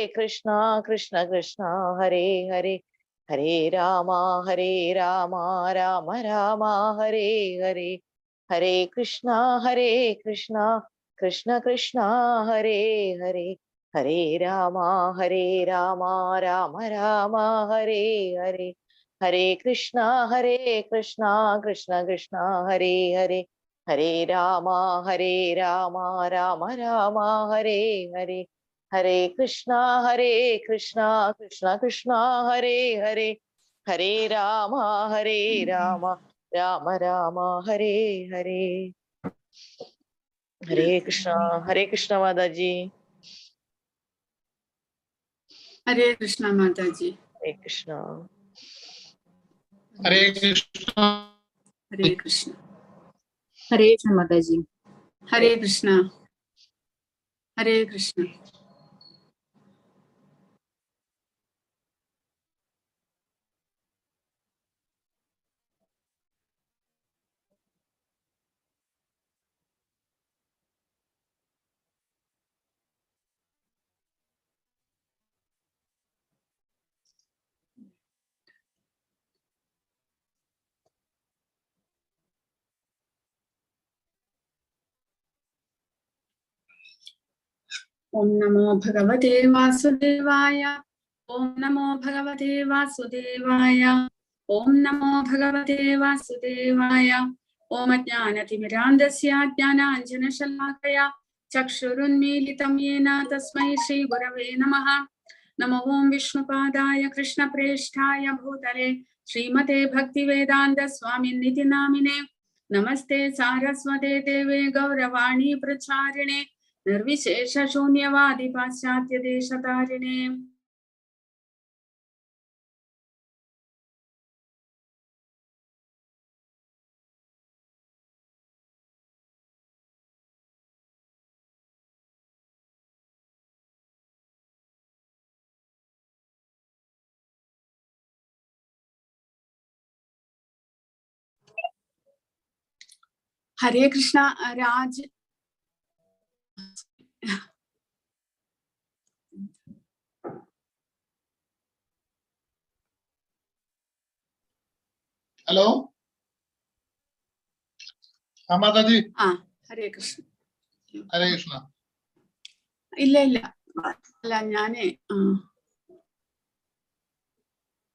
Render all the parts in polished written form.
Krishna Krishna Krishna, Hare Hare, Hare Rama, Hare Rama, Rama Rama, Hare Hare, Hare Krishna, Hare Krishna, Krishna Krishna, Hare Hare, Hare Rama, Hare Rama, Rama Rama, Hare Hare, Hare Krishna, Hare Krishna, Krishna Krishna, Hare Hare, Hare Rama, Hare Rama, Rama Rama, Hare Hare, Hare Krishna, Hare Krishna, Krishna Krishna, Hare Hare, Hare Rama, Hare Rama, Rama Rama, Hare Hare. Hare Krishna, Hare Krishna Mataji. Hare Krishna Mataji. Hare Krishna. Hare Krishna. Hare Krishna. Hare Krishna Mataji. Hare Krishna. Hare Krishna. ഓം നമോ ഭഗവതേ വാസുദേവായ. ഓം നമോ ഭഗവതേ വാസുദേവായ. ഓം നമോ ഭഗവതേ വാസുദേവായ. ഓം അജ്ഞാനതിമിരാന്ധസ്യ ജ്ഞാനാഞ്ജനശലാകയ ചക്ഷുരുന്മീലിതം യേന തസ്മൈ ശ്രീ ഗുരവേ നമഃ. നമോ ഓം വിഷ്ണുപാദായ കൃഷ്ണപ്രേഷ്ഠായ ഭൂതലേ ശ്രീമതേ ഭക്തിവേദാന്ത സ്വാമിന്നിതി നാമിനെ. നമസ്തേ സാരസ്വതേ ദേവേ ഗൗരവാണി പ്രചാരിണേ നിർവിശേഷ ശൂന്യവാദി പാശ്ചാത്യ ദേശതാരിണേ. ഹരേ Krishna. Raj hello, ആ മാതാജി. ആ ഹരേ കൃഷ്ണ. ഹരേ കൃഷ്ണ. ഇല്ല ഇല്ല, അല്ല ഞാനേ ആ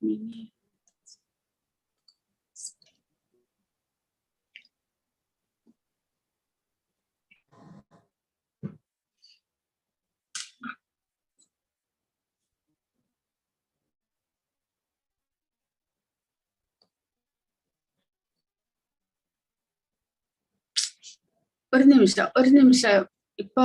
മിനി ഒരു നിമിഷം, ഒരു നിമിഷം. ഇപ്പൊ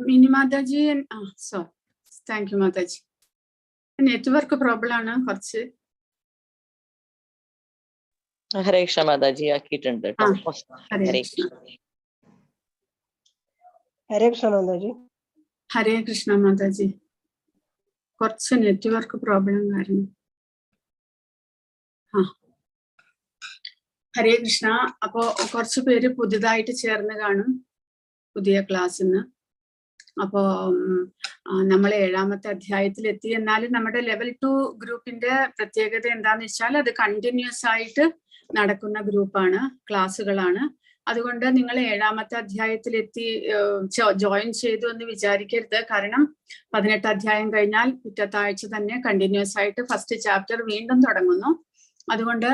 മിനി മാതാജി. ആ, സോ thank you Mataji. Network problem ആണ് കുറച്ച്. ഹരേ കൃഷ്ണ മാതാജി, ആക്കിയിട്ടുണ്ട് കേട്ടോ. ഹരേ ഹരേ കൃഷ്ണ. കൃഷ്ണ. ഹരേ കൃഷ്ണ മാതാജി. ഹരേ കൃഷ്ണ മാതാജി. കുറച്ച് നെറ്റ്വർക്ക് പ്രോബ്ലം കാരണം. ആ, ഹരേ കൃഷ്ണ. അപ്പോ കുറച്ച് പേര് പുതുതായിട്ട് ചേർന്ന് കാണും പുതിയ ക്ലാസ്സിന്ന്. അപ്പോ നമ്മൾ ഏഴാമത്തെ അധ്യായത്തിൽ എത്തി. എന്നാലും നമ്മുടെ ലെവൽ 2 ഗ്രൂപ്പിന്റെ പ്രത്യേകത എന്താന്ന് വെച്ചാൽ അത് കണ്ടിന്യൂസ് ആയിട്ട് നടക്കുന്ന ഗ്രൂപ്പാണ്, ക്ലാസ്സുകളാണ്. അതുകൊണ്ട് നിങ്ങൾ ഏഴാമത്തെ അധ്യായത്തിൽ എത്തി ജോയിൻ ചെയ്തു എന്ന് വിചാരിക്കരുത്. കാരണം 18 അധ്യായം കഴിഞ്ഞാൽ പിറ്റത്തെ ആഴ്ച തന്നെ കണ്ടിന്യൂസ് ആയിട്ട് ഫസ്റ്റ് ചാപ്റ്റർ വീണ്ടും തുടങ്ങുന്നു. അതുകൊണ്ട്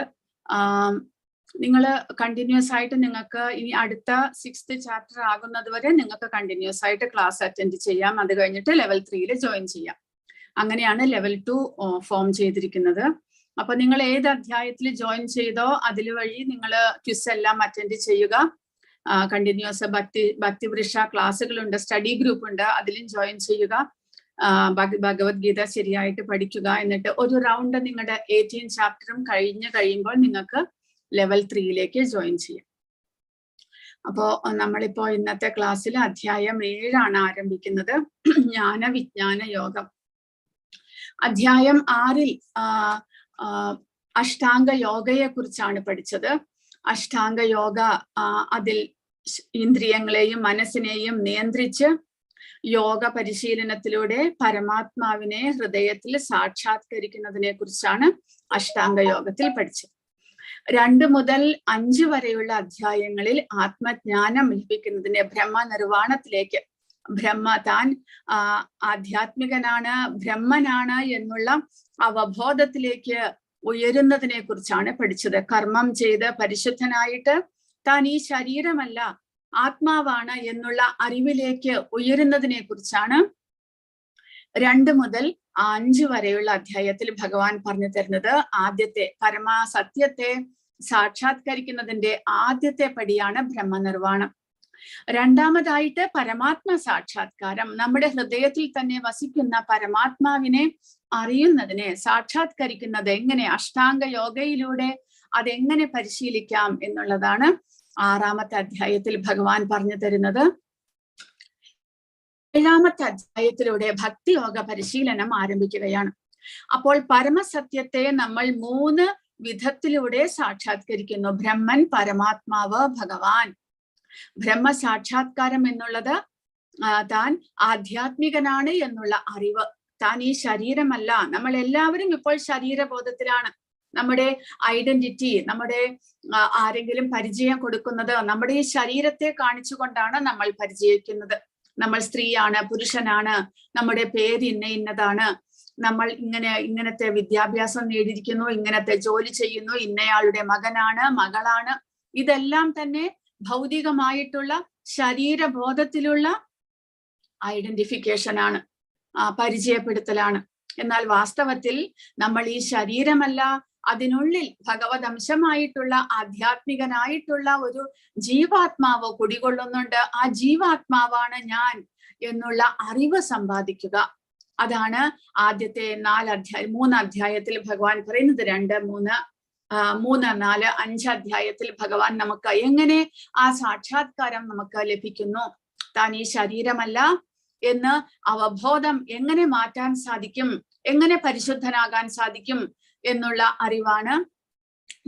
നിങ്ങൾ കണ്ടിന്യൂസ് ആയിട്ട് നിങ്ങൾക്ക് ഇനി അടുത്ത 6th chapter ആകുന്നത് വരെ നിങ്ങൾക്ക് കണ്ടിന്യൂസ് ആയിട്ട് ക്ലാസ് അറ്റൻഡ് ചെയ്യാം. അത് കഴിഞ്ഞിട്ട് ലെവൽ 3-യിൽ ജോയിൻ ചെയ്യാം. അങ്ങനെയാണ് ലെവൽ 2 ഫോം ചെയ്തിരിക്കുന്നത്. അപ്പൊ നിങ്ങൾ ഏത് അധ്യായത്തിൽ ജോയിൻ ചെയ്തോ അതിൽ വഴി നിങ്ങൾ ക്വിസ് എല്ലാം അറ്റൻഡ് ചെയ്യുക. കണ്ടിന്യൂസ് ഭക്തിവൃക്ഷ ക്ലാസ്സുകളുണ്ട്, സ്റ്റഡി ഗ്രൂപ്പ് ഉണ്ട്, അതിലും ജോയിൻ ചെയ്യുക. ഭഗവത്ഗീത ശരിയായിട്ട് പഠിക്കുക. എന്നിട്ട് ഒരു റൗണ്ട് നിങ്ങളുടെ 18 ചാപ്റ്ററും കഴിഞ്ഞ് കഴിയുമ്പോൾ നിങ്ങൾക്ക് ലെവൽ 3-യിലേക്ക് ജോയിൻ ചെയ്യാം. അപ്പോ നമ്മളിപ്പോ ഇന്നത്തെ ക്ലാസ്സിൽ അധ്യായം 7 ആരംഭിക്കുന്നത്, ജ്ഞാന വിജ്ഞാന യോഗം. അധ്യായം 6-ൽ അഷ്ടാംഗ യോഗയെ കുറിച്ചാണ് പഠിച്ചത്. അഷ്ടാംഗ യോഗ, അതിൽ ഇന്ദ്രിയങ്ങളെയും മനസ്സിനെയും നിയന്ത്രിച്ച് യോഗ പരിശീലനത്തിലൂടെ പരമാത്മാവിനെ ഹൃദയത്തിൽ സാക്ഷാത്കരിക്കുന്നതിനെ കുറിച്ചാണ് അഷ്ടാംഗ യോഗത്തിൽ പഠിച്ചത്. 2 മുതൽ 5 വരെയുള്ള അധ്യായങ്ങളിൽ ആത്മജ്ഞാനം ലഭിക്കുന്നതിന് ബ്രഹ്മനിർവാണത്തിലേക്ക്, ബ്രഹ്മ താൻ ആധ്യാത്മികനാണ്, ബ്രഹ്മനാണ് എന്നുള്ള അവബോധത്തിലേക്ക് ഉയരുന്നതിനെ കുറിച്ചാണ് പഠിച്ചത്. കർമ്മം ചെയ്ത് പരിശുദ്ധനായിട്ട് താൻ ഈ ശരീരമല്ല ആത്മാവാണ് എന്നുള്ള അറിവിലേക്ക് ഉയരുന്നതിനെ കുറിച്ചാണ് 2 മുതൽ 5 വരെയുള്ള അധ്യായത്തിൽ ഭഗവാൻ പറഞ്ഞു തരുന്നത്. ആദ്യത്തെ പരമാസത്യത്തെ സാക്ഷാത്കരിക്കുന്നതിന്റെ ആദ്യത്തെ പടിയാണ് ബ്രഹ്മനിർവാണം. രണ്ടാമതായിട്ട് പരമാത്മ സാക്ഷാത്കാരം, നമ്മുടെ ഹൃദയത്തിൽ തന്നെ വസിക്കുന്ന പരമാത്മാവിനെ അറിയുന്നതിനെ സാക്ഷാത്കരിക്കുന്നത് എങ്ങനെ, അഷ്ടാംഗ യോഗയിലൂടെ അതെങ്ങനെ പരിശീലിക്കാം എന്നുള്ളതാണ് 6-ാമത്തെ അധ്യായത്തിൽ ഭഗവാൻ പറഞ്ഞു തരുന്നത്. 7-ാമത്തെ അധ്യായത്തിലൂടെ ഭക്തിയോഗ പരിശീലനം ആരംഭിക്കുകയാണ്. അപ്പോൾ പരമസത്യത്തെ നമ്മൾ 3 വിധത്തിലൂടെ സാക്ഷാത്കരിക്കുന്നു: ബ്രഹ്മൻ, പരമാത്മാവ്, ഭഗവാൻ. ബ്രഹ്മ സാക്ഷാത്കാരം എന്നുള്ളത് താൻ ആധ്യാത്മികനാണ് എന്നുള്ള അറിവ്, താൻ ഈ ശരീരമല്ല. നമ്മൾ എല്ലാവരും ഇപ്പോൾ ശരീരബോധത്തിലാണ്. നമ്മുടെ ഐഡന്റിറ്റി, നമ്മുടെ ആരെങ്കിലും പരിചയം കൊടുക്കുന്നത് നമ്മുടെ ഈ ശരീരത്തെ കാണിച്ചുകൊണ്ടാണ് നമ്മൾ പരിചയിക്കുന്നത്. നമ്മൾ സ്ത്രീയാണ്, പുരുഷനാണ്, നമ്മുടെ പേര് ഇന്ന ഇന്നതാണ്, നമ്മൾ ഇങ്ങനെ ഇങ്ങനത്തെ വിദ്യാഭ്യാസം നേടിയിരിക്കുന്നു, ഇങ്ങനത്തെ ജോലി ചെയ്യുന്നു, ഇന്നയാളുടെ മകനാണ്, മകളാണ്. ഇതെല്ലാം തന്നെ ഭൗതികമായിട്ടുള്ള ശരീരബോധത്തിലുള്ള ഐഡന്റിഫിക്കേഷൻ ആണ്, പരിചയപ്പെടുത്തലാണ്. എന്നാൽ വാസ്തവത്തിൽ നമ്മൾ ഈ ശരീരമല്ല, അതിനുള്ളിൽ ഭഗവത് അംശമായിട്ടുള്ള ആധ്യാത്മികനായിട്ടുള്ള ഒരു ജീവാത്മാവ് കുടികൊള്ളുന്നുണ്ട്. ആ ജീവാത്മാവാണ് ഞാൻ എന്നുള്ള അറിവ് സമ്പാദിക്കുക. അതാണ് ആദ്യത്തെ 3 അധ്യായത്തിൽ ഭഗവാൻ പറയുന്നത്. 2, 3, 3, 4, 5 അധ്യായത്തിൽ ഭഗവാൻ നമുക്ക് എങ്ങനെ ആ സാക്ഷാത്കാരം നമുക്ക് ലഭിക്കുന്നു, താൻ ഈ ശരീരമല്ല എന്ന് അവബോധം എങ്ങനെ മാറ്റാൻ സാധിക്കും, എങ്ങനെ പരിശുദ്ധനാകാൻ സാധിക്കും എന്നുള്ള അറിവാണ്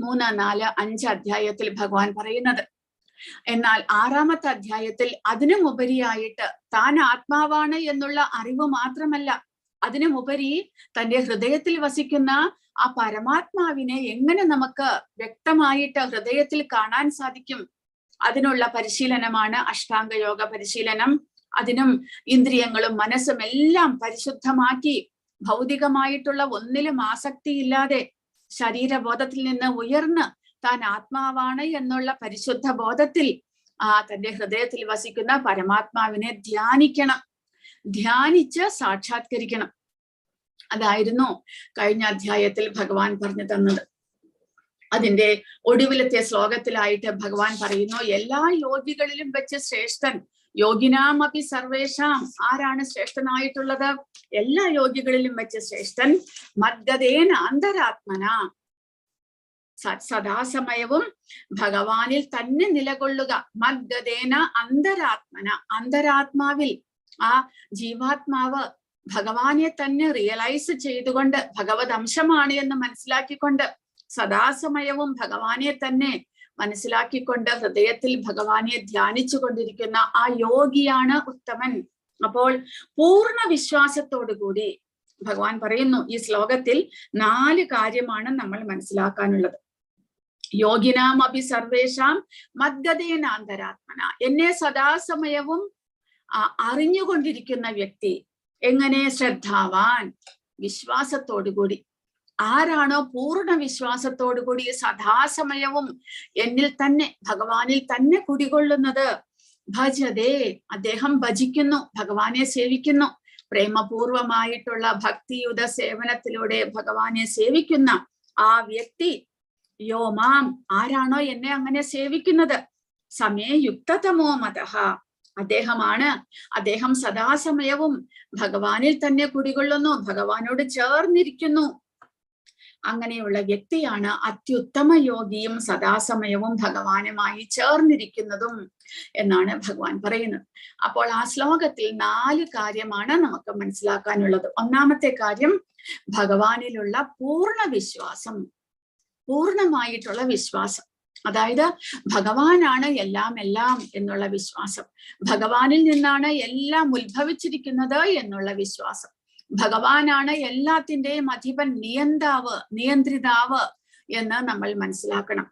3, 4, 5 അധ്യായത്തിൽ ഭഗവാൻ പറയുന്നത്. എന്നാൽ 6-ാമത്തെ അധ്യായത്തിൽ അതിനും ഉപരിയായിട്ട് താൻ ആത്മാവാണ് എന്നുള്ള അറിവ് മാത്രമല്ല, അതിനുമുപരി തന്റെ ഹൃദയത്തിൽ വസിക്കുന്ന ആ പരമാത്മാവിനെ എങ്ങനെ നമുക്ക് വ്യക്തമായിട്ട് ഹൃദയത്തിൽ കാണാൻ സാധിക്കും, അതിനുള്ള പരിശീലനമാണ് അഷ്ടാംഗ യോഗ പരിശീലനം. അതിനും ഇന്ദ്രിയങ്ങളും മനസ്സും എല്ലാം പരിശുദ്ധമാക്കി ഭൗതികമായിട്ടുള്ള ഒന്നിലും ആസക്തിയില്ലാതെ ശരീരബോധത്തിൽ നിന്ന് ഉയർന്ന് താൻ ആത്മാവാണ് എന്നുള്ള പരിശുദ്ധ ബോധത്തിൽ ആ തന്റെ ഹൃദയത്തിൽ വസിക്കുന്ന പരമാത്മാവിനെ ധ്യാനിക്കണം, ധ്യാനിച്ച് സാക്ഷാത്കരിക്കണം. അതായിരുന്നു കഴിഞ്ഞ അധ്യായത്തിൽ ഭഗവാൻ പറഞ്ഞു തന്നത്. അതിന്റെ ഒടുവിലത്തെ ശ്ലോകത്തിലായിട്ട് ഭഗവാൻ പറയുന്നു, എല്ലാ യോഗികളിലും വെച്ച് ശ്രേഷ്ഠൻ, യോഗിനാമപി സർവേഷാം, ആരാണ് ശ്രേഷ്ഠനായിട്ടുള്ളത്? എല്ലാ യോഗികളിലും വെച്ച് ശ്രേഷ്ഠൻ മദ്ഗതേന അന്തരാത്മന, സദാസമയവും ഭഗവാനിൽ തന്നെ നിലകൊള്ളുക. മദ്ഗതേന അന്തരാത്മന, അന്തരാത്മാവിൽ ആ ജീവാത്മാവ് ഭഗവാനെ തന്നെ റിയലൈസ് ചെയ്തുകൊണ്ട്, ഭഗവത് അംശമാണ് എന്ന് മനസ്സിലാക്കിക്കൊണ്ട്, സദാസമയവും ഭഗവാനെ തന്നെ മനസ്സിലാക്കിക്കൊണ്ട് ഹൃദയത്തിൽ ഭഗവാനെ ധ്യാനിച്ചു കൊണ്ടിരിക്കുന്ന ആ യോഗിയാണ് ഉത്തമൻ. അപ്പോൾ പൂർണ്ണ വിശ്വാസത്തോടു കൂടി ഭഗവാൻ പറയുന്നു, ഈ ശ്ലോകത്തിൽ 4 കാര്യമാണ് നമ്മൾ മനസ്സിലാക്കാനുള്ളത്. യോഗിനാം അപി സർവേഷാം മദ്ഗതേനാന്തരാത്മന, എന്നെ സദാസമയവും അറിഞ്ഞുകൊണ്ടിരിക്കുന്ന വ്യക്തി എങ്ങനെ? ശ്രദ്ധാവാൻ, വിശ്വാസത്തോടുകൂടി. ആരാണോ പൂർണ്ണ വിശ്വാസത്തോടുകൂടി സദാസമയവും എന്നിൽ തന്നെ, ഭഗവാനിൽ തന്നെ കുടികൊള്ളുന്നത്, ഭജതേ, അദ്ദേഹം ഭജിക്കുന്നു, ഭഗവാനെ സേവിക്കുന്നു. പ്രേമപൂർവമായിട്ടുള്ള ഭക്തിയുത സേവനത്തിലൂടെ ഭഗവാനെ സേവിക്കുന്ന ആ വ്യക്തി, യോ മാം, ആരാണോ എന്നെ അങ്ങനെ സേവിക്കുന്നത്, സമേ യുക്തതമോ മതഃ, അദ്ദേഹമാണ്. അദ്ദേഹം സദാസമയവും ഭഗവാനിൽ തന്നെ കുടികൊള്ളുന്നു, ഭഗവാനോട് ചേർന്നിരിക്കുന്നു. അങ്ങനെയുള്ള വ്യക്തിയാണ് അത്യുത്തമ യോഗിയും സദാസമയവും ഭഗവാനുമായി ചേർന്നിരിക്കുന്നതും എന്നാണ് ഭഗവാൻ പറയുന്നത്. അപ്പോൾ ആ ശ്ലോകത്തിൽ 4 കാര്യമാണ് നമുക്ക് മനസ്സിലാക്കാനുള്ളത്. ഒന്നാമത്തെ കാര്യം ഭഗവാനിലുള്ള പൂർണ്ണ വിശ്വാസം, പൂർണ്ണമായിട്ടുള്ള വിശ്വാസം. അതായത് ഭഗവാനാണ് എല്ലാം എല്ലാം എന്നുള്ള വിശ്വാസം, ഭഗവാനിൽ നിന്നാണ് എല്ലാം ഉത്ഭവിച്ചിരിക്കുന്നത് എന്നുള്ള വിശ്വാസം, ഭഗവാനാണ് എല്ലാത്തിന്റെയും അധിപൻ, നിയന്താവ്, നിയന്ത്രിതാവ് എന്ന് നമ്മൾ മനസ്സിലാക്കണം.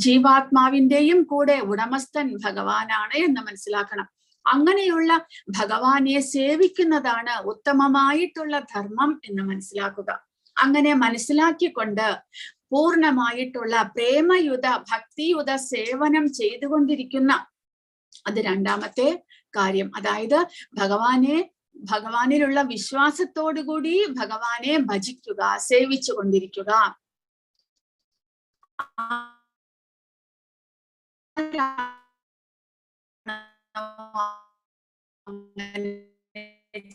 ജീവാത്മാവിന്റെയും കൂടെ ഉടമസ്ഥൻ ഭഗവാനാണ് എന്ന് മനസ്സിലാക്കണം. അങ്ങനെയുള്ള ഭഗവാനെ സേവിക്കുന്നതാണ് ഉത്തമമായിട്ടുള്ള ധർമ്മം എന്ന് മനസ്സിലാക്കുക. അങ്ങനെ മനസ്സിലാക്കിക്കൊണ്ട് പൂർണ്ണമായിട്ടുള്ള പ്രേമയുത ഭക്തിയുത സേവനം ചെയ്തുകൊണ്ടിരിക്കുന്ന, അത് രണ്ടാമത്തെ കാര്യം. അതായത് ഭഗവാനിലുള്ള വിശ്വാസത്തോടുകൂടി ഭഗവാനെ ഭജിക്കുക, സേവിച്ചു കൊണ്ടിരിക്കുക.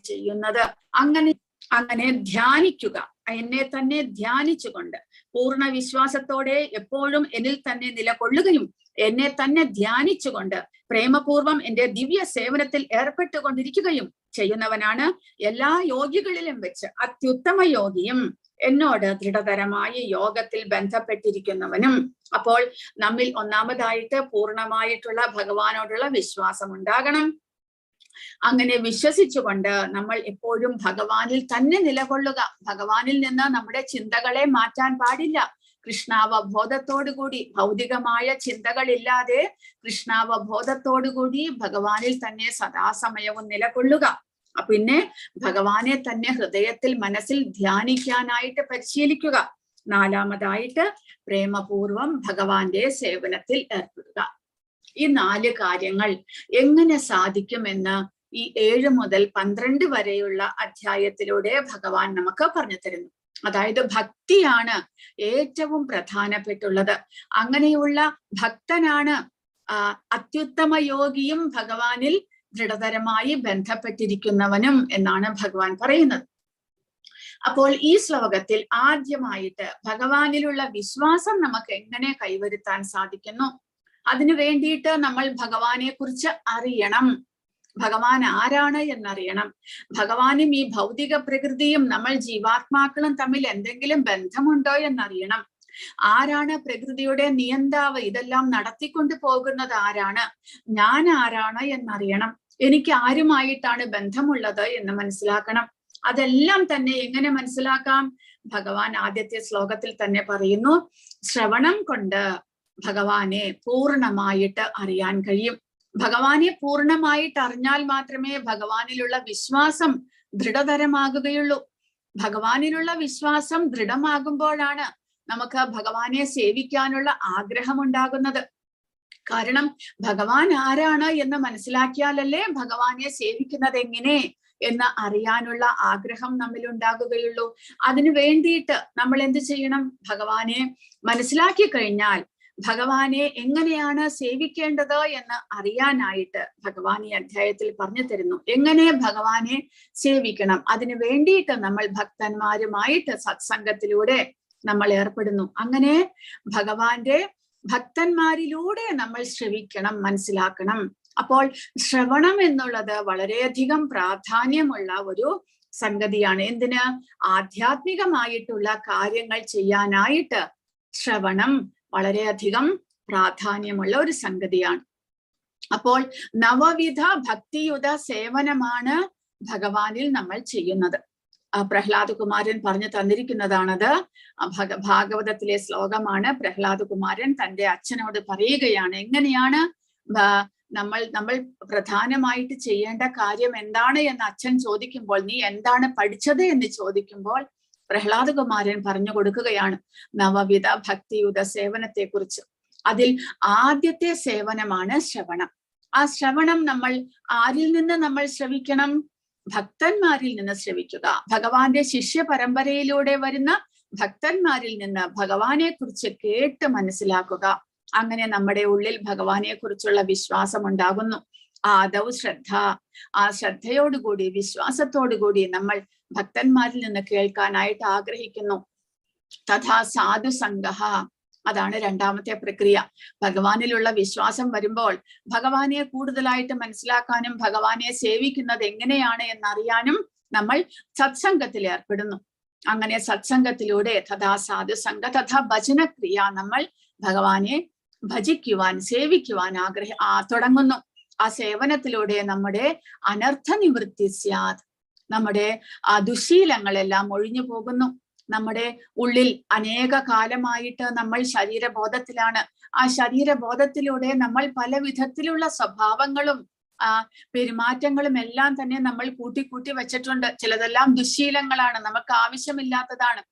ചെയ്യുന്നത് അങ്ങനെ അങ്ങനെ ധ്യാനിക്കുക, എന്നെ തന്നെ ധ്യാനിച്ചുകൊണ്ട് പൂർണ്ണ വിശ്വാസത്തോടെ എപ്പോഴും എന്നിൽ തന്നെ നിലകൊള്ളുകയും എന്നെ തന്നെ ധ്യാനിച്ചുകൊണ്ട് പ്രേമപൂർവം എന്റെ ദിവ്യ സേവനത്തിൽ ഏർപ്പെട്ടുകൊണ്ടിരിക്കുകയും ചെയ്യുന്നവനാണ് എല്ലാ യോഗികളിലും വെച്ച് അത്യുത്തമ യോഗിയും എന്നോട് ദൃഢതരമായ യോഗത്തിൽ ബന്ധപ്പെട്ടിരിക്കുന്നവനും. അപ്പോൾ നമ്മിൽ ഒന്നാമതായിട്ട് പൂർണ്ണമായിട്ടുള്ള ഭഗവാനോടുള്ള വിശ്വാസം ഉണ്ടാകണം. അങ്ങനെ വിശ്വസിച്ചുകൊണ്ട് നമ്മൾ എപ്പോഴും ഭഗവാനിൽ തന്നെ നിലകൊള്ളുക. ഭഗവാനിൽ നിന്ന് നമ്മുടെ ചിന്തകളെ മാറ്റാൻ പാടില്ല. കൃഷ്ണാവബോധത്തോടുകൂടി, ഭൗതികമായ ചിന്തകളില്ലാതെ കൃഷ്ണാവബോധത്തോടുകൂടി ഭഗവാനിൽ തന്നെ സദാസമയവും നിലകൊള്ളുക. പിന്നെ ഭഗവാനെ തന്നെ ഹൃദയത്തിൽ മനസ്സിൽ ധ്യാനിക്കാനായിട്ട് പരിശീലിക്കുക. നാലാമതായിട്ട് പ്രേമപൂർവം ഭഗവാന്റെ സേവനത്തിൽ ഏർപ്പെടുക. ഈ 4 കാര്യങ്ങൾ എങ്ങനെ സാധിക്കുമെന്ന് ഈ 7 മുതൽ 12 വരെയുള്ള അധ്യായത്തിലൂടെ ഭഗവാൻ നമുക്ക് പറഞ്ഞു തരുന്നു. അതായത് ഭക്തിയാണ് ഏറ്റവും പ്രധാനപ്പെട്ടുള്ളത്. അങ്ങനെയുള്ള ഭക്തനാണ് അത്യുത്തമ യോഗിയും ഭഗവാനിൽ ദൃഢതരമായി ബന്ധപ്പെട്ടിരിക്കുന്നവനും എന്നാണ് ഭഗവാൻ പറയുന്നത്. അപ്പോൾ ഈ ശ്ലോകത്തിൽ ആദ്യമായിട്ട് ഭഗവാനിലുള്ള വിശ്വാസം നമുക്ക് എങ്ങനെ കൈവരുത്താൻ സാധിക്കുന്നു, അതിനു വേണ്ടിയിട്ട് നമ്മൾ ഭഗവാനെ കുറിച്ച് അറിയണം. ഭഗവാൻ ആരാണ് എന്നറിയണം. ഭഗവാനും ഈ ഭൗതിക പ്രകൃതിയും നമ്മൾ ജീവാത്മാക്കളും തമ്മിൽ എന്തെങ്കിലും ബന്ധമുണ്ടോ എന്നറിയണം. ആരാണ് പ്രകൃതിയുടെ നിയന്താവ്, ഇതെല്ലാം നടത്തിക്കൊണ്ട് പോകുന്നത് ആരാണ്, ഞാൻ ആരാണ് എന്നറിയണം. എനിക്ക് ആരുമായിട്ടാണ് ബന്ധമുള്ളത് എന്ന് മനസ്സിലാക്കണം. അതെല്ലാം തന്നെ എങ്ങനെ മനസ്സിലാക്കാം? ഭഗവാൻ ആദ്യത്തെ ശ്ലോകത്തിൽ തന്നെ പറയുന്നു, ശ്രവണം കൊണ്ട് ഭഗവാനെ പൂർണ്ണമായിട്ട് അറിയാൻ കഴിയും. ഭഗവാനെ പൂർണ്ണമായിട്ട് അറിഞ്ഞാൽ മാത്രമേ ഭഗവാനിലുള്ള വിശ്വാസം ദൃഢതരമാകുകയുള്ളൂ. ഭഗവാനിലുള്ള വിശ്വാസം ദൃഢമാകുമ്പോഴാണ് നമുക്ക് ഭഗവാനെ സേവിക്കാനുള്ള ആഗ്രഹമുണ്ടാകുന്നത്. കാരണം ഭഗവാൻ ആരാണ് എന്ന് മനസ്സിലാക്കിയാലല്ലേ ഭഗവാനെ സേവിക്കുന്നത് എങ്ങനെ എന്ന് അറിയാനുള്ള ആഗ്രഹം നമ്മിൽ ഉണ്ടാകുകയുള്ളൂ. അതിനു വേണ്ടിയിട്ട് നമ്മൾ എന്ത് ചെയ്യണം? ഭഗവാനെ മനസ്സിലാക്കി കഴിഞ്ഞാൽ ഭഗവാനെ എങ്ങനെയാണ് സേവിക്കേണ്ടത് എന്ന് അറിയാനായിട്ട് ഭഗവാൻ ഈ അധ്യായത്തിൽ പറഞ്ഞു തരുന്നു. എങ്ങനെ ഭഗവാനെ സേവിക്കണം, അതിനു വേണ്ടിയിട്ട് നമ്മൾ ഭക്തന്മാരുമായിട്ട് സത്സംഗത്തിലൂടെ നമ്മൾ ഏർപ്പെടുന്നു. അങ്ങനെ ഭഗവാന്റെ ഭക്തന്മാരിലൂടെ നമ്മൾ ശ്രവിക്കണം, മനസ്സിലാക്കണം. അപ്പോൾ ശ്രവണം എന്നുള്ളത് വളരെയധികം പ്രാധാന്യമുള്ള ഒരു സംഗതിയാണ്. എന്തിന്? ആധ്യാത്മികമായിട്ടുള്ള കാര്യങ്ങൾ ചെയ്യാനായിട്ട് ശ്രവണം വളരെയധികം പ്രാധാന്യമുള്ള ഒരു സംഗതിയാണ്. അപ്പോൾ നവവിധ ഭക്തിയുത സേവനമാണ് ഭഗവാനിൽ നമ്മൾ ചെയ്യുന്നത്. പ്രഹ്ലാദ് കുമാരൻ പറഞ്ഞു തന്നിരിക്കുന്നതാണത്. ഭാഗവതത്തിലെ ശ്ലോകമാണ്. പ്രഹ്ലാദ് കുമാരൻ തന്റെ അച്ഛനോട് പറയുകയാണ്, എങ്ങനെയാണ് നമ്മൾ നമ്മൾ പ്രധാനമായിട്ട് ചെയ്യേണ്ട കാര്യം എന്താണ് എന്ന് അച്ഛൻ ചോദിക്കുമ്പോൾ, നീ എന്താണ് പഠിച്ചത് എന്ന് ചോദിക്കുമ്പോൾ പ്രഹ്ലാദ കുമാരൻ പറഞ്ഞു കൊടുക്കുകയാണ് നവവിധ ഭക്തിയുത സേവനത്തെ കുറിച്ച്. അതിൽ ആദ്യത്തെ സേവനമാണ് ശ്രവണം. ആ ശ്രവണം നമ്മൾ ആരിൽ നിന്ന് നമ്മൾ ശ്രവിക്കണം? ഭക്തന്മാരിൽ നിന്ന് ശ്രവിക്കുക. ഭഗവാന്റെ ശിഷ്യ പരമ്പരയിലൂടെ വരുന്ന ഭക്തന്മാരിൽ നിന്ന് ഭഗവാനെ കുറിച്ച് കേട്ട് മനസ്സിലാക്കുക. അങ്ങനെ നമ്മുടെ ഉള്ളിൽ ഭഗവാനെ കുറിച്ചുള്ള വിശ്വാസം ഉണ്ടാകുന്നു. ആദൗ ശ്രദ്ധ, ആ ശ്രദ്ധയോടുകൂടി വിശ്വാസത്തോടുകൂടി നമ്മൾ ഭക്തന്മാരിൽ നിന്ന് കേൾക്കാനായിട്ട് ആഗ്രഹിക്കുന്നു. തഥാ സാധു സംഗഹ, അതാണ് രണ്ടാമത്തെ പ്രക്രിയ. ഭഗവാനിലുള്ള വിശ്വാസം വരുമ്പോൾ ഭഗവാനെ കൂടുതലായിട്ട് മനസ്സിലാക്കാനും ഭഗവാനെ സേവിക്കുന്നത് എങ്ങനെയാണ് എന്നറിയാനും നമ്മൾ സത്സംഗത്തിൽ ഏർപ്പെടുന്നു. അങ്ങനെ സത്സംഗത്തിലൂടെ തഥാ സാധു സംഘ തഥാ ഭജനക്രിയ, നമ്മൾ ഭഗവാനെ ഭജിക്കുവാൻ സേവിക്കുവാൻ തുടങ്ങുന്നു. ആ സേവനത്തിലൂടെ നമ്മുടെ അനർത്ഥ നിവൃത്തി സ്യാത്, നമ്മുടെ ആ ദുശീലങ്ങളെല്ലാം ഒഴിഞ്ഞു പോകുന്നു. നമ്മുടെ ഉള്ളിൽ അനേക കാലമായിട്ട് നമ്മൾ ശരീരബോധത്തിലാണ്. ആ ശരീരബോധത്തിലൂടെ നമ്മൾ പല വിധത്തിലുള്ള സ്വഭാവങ്ങളും ആ പെരുമാറ്റങ്ങളും എല്ലാം തന്നെ നമ്മൾ കൂട്ടിക്കൂട്ടി വെച്ചിട്ടുണ്ട്. ചിലതെല്ലാം ദുശീലങ്ങളാണ്, നമുക്ക് ആവശ്യമില്ലാത്തതാണ്.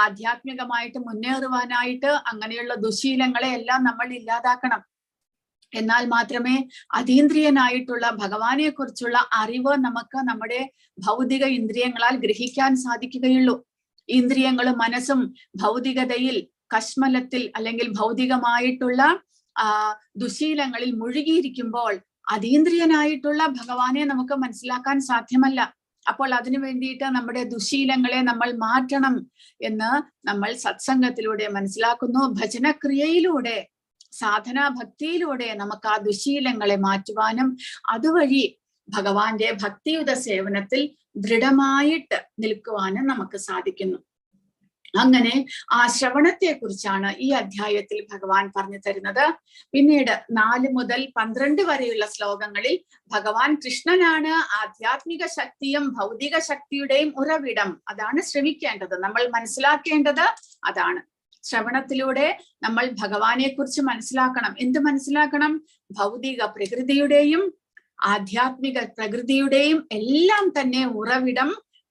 ആധ്യാത്മികമായിട്ട് മുന്നേറുവാനായിട്ട് അങ്ങനെയുള്ള ദുശീലങ്ങളെ എല്ലാം നമ്മൾ ഇല്ലാതാക്കണം. എന്നാൽ മാത്രമേ അതീന്ദ്രിയനായിട്ടുള്ള ഭഗവാനെ കുറിച്ചുള്ള അറിവ് നമുക്ക് നമ്മുടെ ഭൗതിക ഇന്ദ്രിയങ്ങളാൽ ഗ്രഹിക്കാൻ സാധിക്കുകയുള്ളൂ. ഇന്ദ്രിയങ്ങളും മനസ്സും ഭൗതികതയിൽ, കശ്മലത്തിൽ അല്ലെങ്കിൽ ഭൗതികമായിട്ടുള്ള ആ ദുശീലങ്ങളിൽ മുഴുകിയിരിക്കുമ്പോൾ അതീന്ദ്രിയനായിട്ടുള്ള ഭഗവാനെ നമുക്ക് മനസ്സിലാക്കാൻ സാധ്യമല്ല. അപ്പോൾ അതിനു വേണ്ടിയിട്ട് നമ്മുടെ ദുശീലങ്ങളെ നമ്മൾ മാറ്റണം എന്ന് നമ്മൾ സത്സംഗത്തിലൂടെ മനസ്സിലാക്കുന്നു. ഭജനക്രിയയിലൂടെ, സാധനാ ഭക്തിയിലൂടെ നമുക്ക് ആ ദുശീലങ്ങളെ മാറ്റുവാനും അതുവഴി ഭഗവാന്റെ ഭക്തിയുത സേവനത്തിൽ ദൃഢമായിട്ട് നിൽക്കുവാനും നമുക്ക് സാധിക്കുന്നു. അങ്ങനെ ആ ശ്രവണത്തെ കുറിച്ചാണ് ഈ അധ്യായത്തിൽ ഭഗവാൻ പറഞ്ഞു തരുന്നത്. പിന്നീട് 4 മുതൽ 12 വരെയുള്ള ശ്ലോകങ്ങളിൽ ഭഗവാൻ കൃഷ്ണനാണ് ആധ്യാത്മിക ശക്തിയും ഭൗതിക ശക്തിയുടെയും ഉറവിടം. അതാണ് ശ്രവിക്കേണ്ടത്, നമ്മൾ മനസ്സിലാക്കേണ്ടത് അതാണ്. ശ്രവണത്തിലൂടെ നമ്മൾ ഭഗവാനെ കുറിച്ച് മനസ്സിലാക്കണം. എന്ത് മനസ്സിലാക്കണം? ഭൗതിക പ്രകൃതിയുടെയും ആധ്യാത്മിക പ്രകൃതിയുടെയും എല്ലാം തന്നെ ഉറവിടം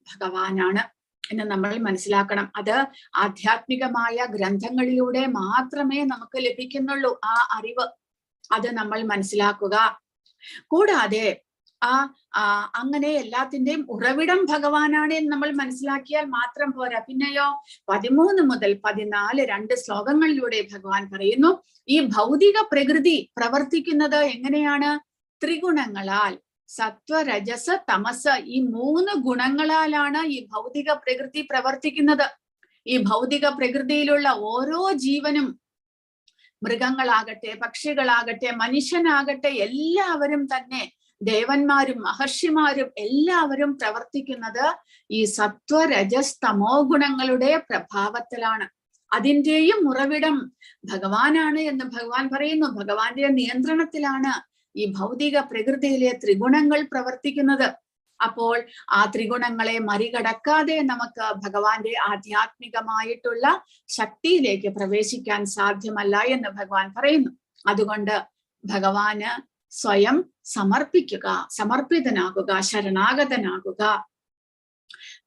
ഭഗവാനാണ് എന്ന് നമ്മൾ മനസ്സിലാക്കണം. അത് ആധ്യാത്മികമായ ഗ്രന്ഥങ്ങളിലൂടെ മാത്രമേ നമുക്ക് ലഭിക്കുന്നുള്ളൂ ആ അറിവ്. അത് നമ്മൾ മനസ്സിലാക്കുക. കൂടാതെ ആ അങ്ങനെ എല്ലാത്തിന്റെയും ഉറവിടം ഭഗവാനാണ് എന്ന് നമ്മൾ മനസ്സിലാക്കിയാൽ മാത്രം പോരാ. പിന്നെയോ 13 മുതൽ 14 2 ശ്ലോകങ്ങളിലൂടെ ഭഗവാൻ പറയുന്നു, ഈ ഭൗതിക പ്രകൃതി പ്രവർത്തിക്കുന്നത് എങ്ങനെയാണ്? ത്രിഗുണങ്ങളാൽ, സത്വ രജസ തമസ ഈ 3 ഗുണങ്ങളാലാണ് ഈ ഭൗതിക പ്രകൃതി പ്രവർത്തിക്കുന്നത്. ഈ ഭൗതിക പ്രകൃതിയിലുള്ള ഓരോ ജീവനും, മൃഗങ്ങളാകട്ടെ പക്ഷികളാകട്ടെ മനുഷ്യനാകട്ടെ, എല്ലാവരും തന്നെ, ദേവന്മാരും മഹർഷിമാരും എല്ലാവരും പ്രവർത്തിക്കുന്നത് ഈ സത്വ രജസ് തമോ ഗുണങ്ങളുടെ പ്രഭാവത്തിലാണ്. അതിന്റെയും ഉറവിടം ഭഗവാനാണ് എന്ന് ഭഗവാൻ പറയുന്നു. ഭഗവാന്റെ നിയന്ത്രണത്തിലാണ് ഈ ഭൗതിക പ്രകൃതിയിലെ ത്രിഗുണങ്ങൾ പ്രവർത്തിക്കുന്നത്. അപ്പോൾ ആ ത്രിഗുണങ്ങളെ മറികടക്കാതെ നമുക്ക് ഭഗവാന്റെ ആധ്യാത്മികമായിട്ടുള്ള ശക്തിയിലേക്ക് പ്രവേശിക്കാൻ സാധ്യമല്ല എന്ന് ഭഗവാൻ പറയുന്നു. അതുകൊണ്ട് ഭഗവാന് സ്വയം സമർപ്പിക്കുക, സമർപ്പിതനാകുക, ശരണാഗതനാകുക.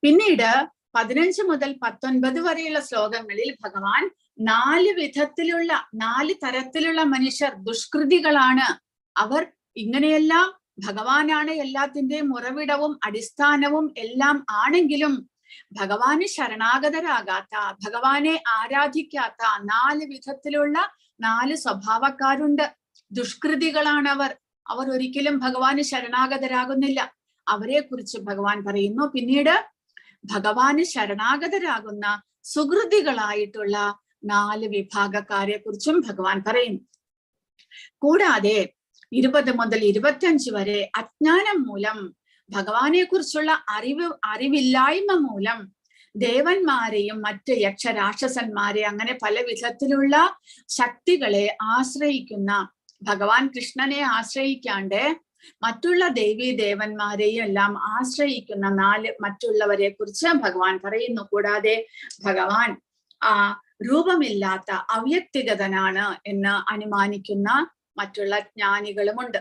പിന്നീട് 15 മുതൽ 19 വരെയുള്ള ശ്ലോകങ്ങളിൽ ഭഗവാൻ 4 വിധത്തിലുള്ള 4 തരത്തിലുള്ള മനുഷ്യർ ദുഷ്കൃതികളാണ്, അവർ ഇങ്ങനെയെല്ലാം ഭഗവാനാണ് എല്ലാത്തിന്റെയും ഉറവിടവും അടിസ്ഥാനവും എല്ലാം ആണെങ്കിലും ഭഗവാന് ശരണാഗതരാകാത്ത, ഭഗവാനെ ആരാധിക്കാത്ത 4 വിധത്തിലുള്ള 4 സ്വഭാവക്കാരുണ്ട്. ദുഷ്കൃതികളാണവർ. അവർ ഒരിക്കലും ഭഗവാന് ശരണാഗതരാകുന്നില്ല. അവരെ കുറിച്ച് ഭഗവാൻ പറയുന്നു. പിന്നീട് ഭഗവാന് ശരണാഗതരാകുന്ന സുഹൃതികളായിട്ടുള്ള 4 വിഭാഗക്കാരെ കുറിച്ചും ഭഗവാൻ പറയുന്നു. കൂടാതെ 20 മുതൽ 25 വരെ അജ്ഞാനം മൂലം, ഭഗവാനെ കുറിച്ചുള്ള അറിവില്ലായ്മ മൂലം ദേവന്മാരെയും മറ്റ് യക്ഷരാക്ഷസന്മാരെ അങ്ങനെ പല വിധത്തിലുള്ള ശക്തികളെ ആശ്രയിക്കുന്ന, ഭഗവാൻ കൃഷ്ണനെ ആശ്രയിക്കാണ്ട് മറ്റുള്ള ദേവീ ദേവന്മാരെയും എല്ലാം ആശ്രയിക്കുന്ന 4 മറ്റുള്ളവരെ കുറിച്ച് ഭഗവാൻ പറയുന്നു. കൂടാതെ ഭഗവാൻ ആ രൂപമില്ലാത്ത അവ്യക്തിഗതനാണ് എന്ന് അനുമാനിക്കുന്ന മറ്റുള്ള ജ്ഞാനികളുമുണ്ട്.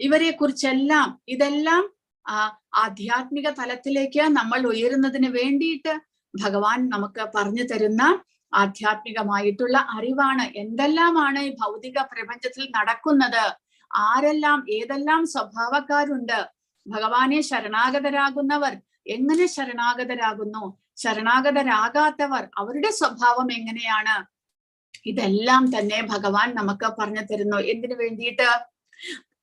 ഇവരെ കുറിച്ചെല്ലാം, ഇതെല്ലാം ആ ആധ്യാത്മിക തലത്തിലേക്ക് നമ്മൾ ഉയരുന്നതിന് വേണ്ടിയിട്ട് ഭഗവാൻ നമുക്ക് പറഞ്ഞു തരുന്ന ആധ്യാത്മികമായിട്ടുള്ള അറിവാണ്. എന്തെല്ലാമാണ് ഈ ഭൗതിക പ്രപഞ്ചത്തിൽ നടക്കുന്നത്, ആരെല്ലാം ഏതെല്ലാം സ്വഭാവക്കാരുണ്ട്, ഭഗവാനെ ശരണാഗതരാകുന്നവർ എങ്ങനെ ശരണാഗതരാകുന്നു, ശരണാഗതരാകാത്തവർ അവരുടെ സ്വഭാവം എങ്ങനെയാണ്, ഇതെല്ലാം തന്നെ ഭഗവാൻ നമുക്ക് പറഞ്ഞു തരുന്നു. എന്തിനു വേണ്ടിയിട്ട്?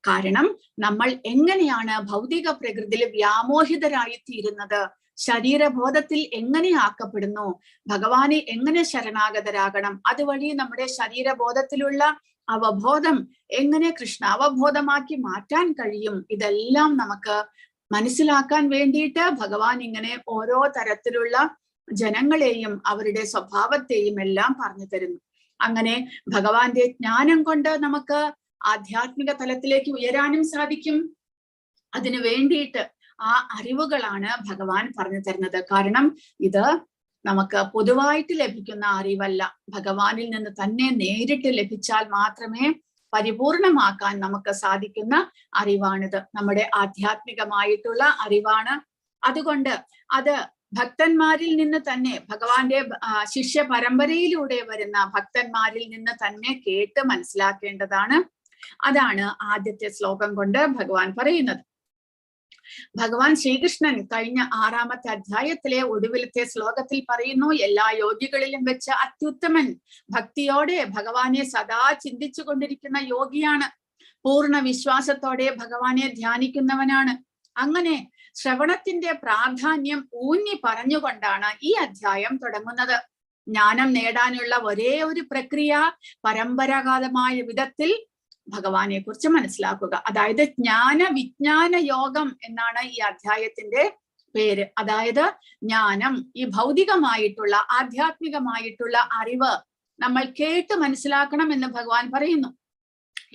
കാരണം നമ്മൾ എങ്ങനെയാണ് ഭൗതിക പ്രകൃതിയിൽ വ്യാമോഹിതരായി തീരുന്നത്, ശരീരബോധത്തിൽ എങ്ങനെ ആക്കപ്പെടുന്നു, ഭഗവാനെ എങ്ങനെ ശരണാഗതരാകണം, അതുവഴി നമ്മുടെ ശരീരബോധത്തിലുള്ള അവബോധം എങ്ങനെ കൃഷ്ണ അവബോധമാക്കി മാറ്റാൻ കഴിയും, ഇതെല്ലാം നമുക്ക് മനസ്സിലാക്കാൻ വേണ്ടിയിട്ട് ഭഗവാൻ ഇങ്ങനെ ഓരോ തരത്തിലുള്ള ജനങ്ങളെയും അവരുടെ സ്വഭാവത്തെയും എല്ലാം പറഞ്ഞു തരുന്നു. അങ്ങനെ ഭഗവാന്റെ ജ്ഞാനം കൊണ്ട് നമുക്ക് ആധ്യാത്മിക തലത്തിലേക്ക് ഉയരാനും സാധിക്കും. അതിനു വേണ്ടിയിട്ട് ആ അറിവുകളാണ് ഭഗവാൻ പറഞ്ഞു തരുന്നത്. കാരണം ഇത് നമുക്ക് പൊതുവായിട്ട് ലഭിക്കുന്ന അറിവല്ല, ഭഗവാനിൽ നിന്ന് തന്നെ നേരിട്ട് ലഭിച്ചാൽ മാത്രമേ പരിപൂർണമാക്കാൻ നമുക്ക് സാധിക്കുന്ന അറിവാണിത്. നമ്മുടെ ആധ്യാത്മികമായിട്ടുള്ള അറിവാണ്. അതുകൊണ്ട് അത് ഭക്തന്മാരിൽ നിന്ന് തന്നെ, ഭഗവാന്റെ ശിഷ്യ പരമ്പരയിലൂടെ വരുന്ന ഭക്തന്മാരിൽ നിന്ന് തന്നെ കേട്ട് മനസ്സിലാക്കേണ്ടതാണ്. അതാണ് ആദ്യത്തെ ശ്ലോകം കൊണ്ട് ഭഗവാൻ പറയുന്നത്. ഭഗവാൻ ശ്രീകൃഷ്ണൻ കഴിഞ്ഞ 6-ാമത്തെ അധ്യായത്തിലെ ഒടുവിലത്തെ ശ്ലോകത്തിൽ പറയുന്നു, എല്ലാ യോഗികളിലും വെച്ച് അത്യുത്തമൻ ഭക്തിയോടെ ഭഗവാനെ സദാ ചിന്തിച്ചു കൊണ്ടിരിക്കുന്ന യോഗിയാണ്, പൂർണ്ണ വിശ്വാസത്തോടെ ഭഗവാനെ ധ്യാനിക്കുന്നവനാണ്. അങ്ങനെ ശ്രവണത്തിന്റെ പ്രാധാന്യം ഊന്നി പറഞ്ഞുകൊണ്ടാണ് ഈ അധ്യായം തുടങ്ങുന്നത്. ജ്ഞാനം നേടാനുള്ള ഒരേ ഒരു പ്രക്രിയ പരമ്പരാഗതമായ വിധത്തിൽ ഭഗവാനെ കുറിച്ച് മനസ്സിലാക്കുക. അതായത് ജ്ഞാന വിജ്ഞാന യോഗം എന്നാണ് ഈ അധ്യായത്തിന്റെ പേര്. അതായത് ജ്ഞാനം, ഈ ഭൗതികമായിട്ടുള്ള ആധ്യാത്മികമായിട്ടുള്ള അറിവ് നമ്മൾ കേട്ട് മനസ്സിലാക്കണം എന്ന് ഭഗവാൻ പറയുന്നു.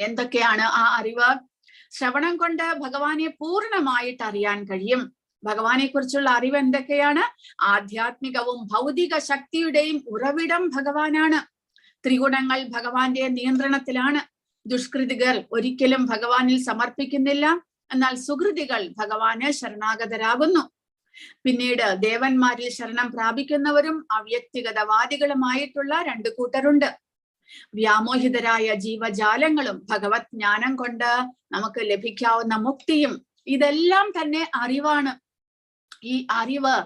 എന്തൊക്കെയാണ് ആ അറിവ്? ശ്രവണം കൊണ്ട് ഭഗവാനെ പൂർണ്ണമായിട്ട് അറിയാൻ കഴിയും. ഭഗവാനെ കുറിച്ചുള്ള അറിവ് എന്തൊക്കെയാണ്? ആധ്യാത്മികവും ഭൗതിക ശക്തിയുടെയും ഉറവിടം ഭഗവാനാണ്. ത്രിഗുണങ്ങൾ ഭഗവാന്റെ നിയന്ത്രണത്തിലാണ്. ദുഷ്കൃതികൾ ഒരിക്കലും ഭഗവാനിൽ സമർപ്പിക്കുന്നില്ല, എന്നാൽ സുഹൃതികൾ ഭഗവാന് ശരണാഗതരാകുന്നു. പിന്നീട് ദേവന്മാരിൽ ശരണം പ്രാപിക്കുന്നവരും അവ്യക്തിഗതവാദികളുമായിട്ടുള്ള 2 കൂട്ടരുണ്ട്. വ്യാമോഹിതരായ ജീവജാലങ്ങളും ഭഗവത് ജ്ഞാനം കൊണ്ട് നമുക്ക് ലഭിക്കാവുന്ന മുക്തിയും, ഇതെല്ലാം തന്നെ അറിവാണ്. ഈ അറിവ്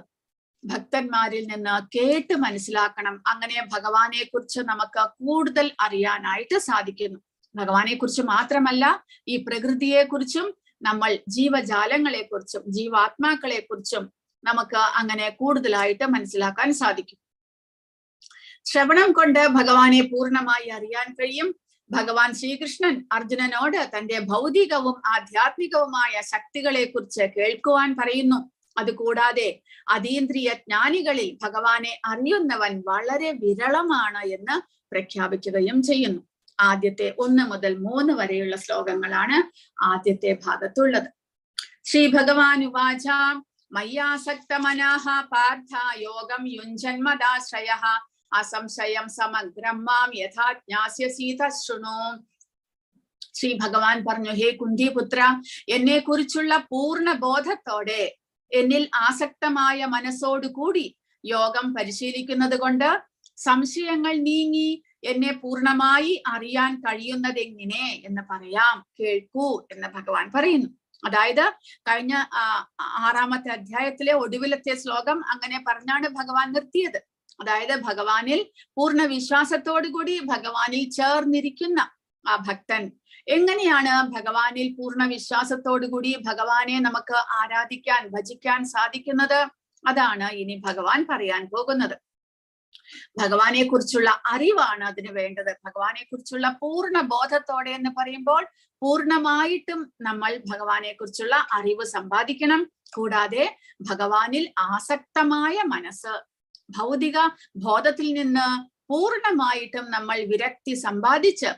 ഭക്തന്മാരിൽ നിന്ന് കേട്ട് മനസ്സിലാക്കണം. അങ്ങനെ ഭഗവാനെ കുറിച്ച് നമുക്ക് കൂടുതൽ അറിയാനായിട്ട് സാധിക്കുന്നു. ഭഗവാനെ കുറിച്ച് മാത്രമല്ല, ഈ പ്രകൃതിയെ കുറിച്ചും നമ്മൾ ജീവജാലങ്ങളെ കുറിച്ചും ജീവാത്മാക്കളെ കുറിച്ചും നമുക്ക് അങ്ങനെ കൂടുതലായിട്ട് മനസ്സിലാക്കാൻ സാധിക്കും. ശ്രവണം കൊണ്ട് ഭഗവാനെ പൂർണ്ണമായി അറിയാൻ കഴിയും. ഭഗവാൻ ശ്രീകൃഷ്ണൻ അർജുനനോട് തന്റെ ഭൗതികവും ആധ്യാത്മികവുമായ ശക്തികളെ കുറിച്ച് കേൾക്കുവാൻ പറയുന്നു. അതുകൂടാതെ അതീന്ദ്രിയ ജ്ഞാനികളിൽ ഭഗവാനെ അറിയുന്നവൻ വളരെ വിരളമാണ് എന്ന് പ്രഖ്യാപിക്കുകയും ചെയ്യുന്നു. ആദ്യത്തെ 1 മുതൽ 3 വരെയുള്ള ശ്ലോകങ്ങളാണ് ആദ്യത്തെ ഭാഗത്തുള്ളത്. ശ്രീ ഭഗവാൻ ഉവാച മയ്യാസക്തമനാഹ പാർത്ഥ യോഗം യുഞ്ജന്മദാശ്രയഃ അസംശയം സമഗ്രം മാം യഥാ ജ്ഞാസ്യസി തശൃണു. ശ്രീ ഭഗവാൻ പറഞ്ഞു, ഹേ കുന്തിപുത്ര, എന്നെ കുറിച്ചുള്ള പൂർണ്ണ ബോധത്തോടെ എന്നിൽ ആസക്തമായ മനസ്സോടുകൂടി യോഗം പരിശീലിക്കുന്നത് കൊണ്ട് സംശയങ്ങൾ നീങ്ങി എന്നെ പൂർണ്ണമായി അറിയാൻ കഴിയുന്നതെങ്ങനെ എന്ന് പറയാം, കേൾക്കൂ എന്ന് ഭഗവാൻ പറയുന്നു. അതായത് കഴിഞ്ഞ 6-ാമത്തെ അധ്യായത്തിലെ ഒടുവിലത്തെ ശ്ലോകം അങ്ങനെ പറഞ്ഞാണ് ഭഗവാൻ നിർത്തിയത്. അതായത് ഭഗവാനിൽ പൂർണ്ണ വിശ്വാസത്തോടു കൂടി ഭഗവാനിൽ ചേർന്നിരിക്കുന്ന ആ ഭക്തൻ എങ്ങനെയാണ് ഭഗവാനിൽ പൂർണ്ണ വിശ്വാസത്തോടു കൂടി ഭഗവാനെ നമുക്ക് ആരാധിക്കാൻ ഭജിക്കാൻ സാധിക്കുന്നത്? അതാണ് ഇനി ഭഗവാൻ പറയാൻ പോകുന്നത്. ഭഗവാനെ കുറിച്ചുള്ള അറിവാണ് അതിന് വേണ്ടത്. ഭഗവാനെ കുറിച്ചുള്ള പൂർണ്ണ ബോധത്തോടെ എന്ന് പറയുമ്പോൾ പൂർണ്ണമായിട്ടും നമ്മൾ ഭഗവാനെ കുറിച്ചുള്ള അറിവ് സമ്പാദിക്കണം. കൂടാതെ ഭഗവാനിൽ ആസക്തമായ മനസ്സ്, ഭൗതിക ബോധത്തിൽ നിന്ന് പൂർണ്ണമായിട്ടും നമ്മൾ വിരക്തി സമ്പാദിച്ച്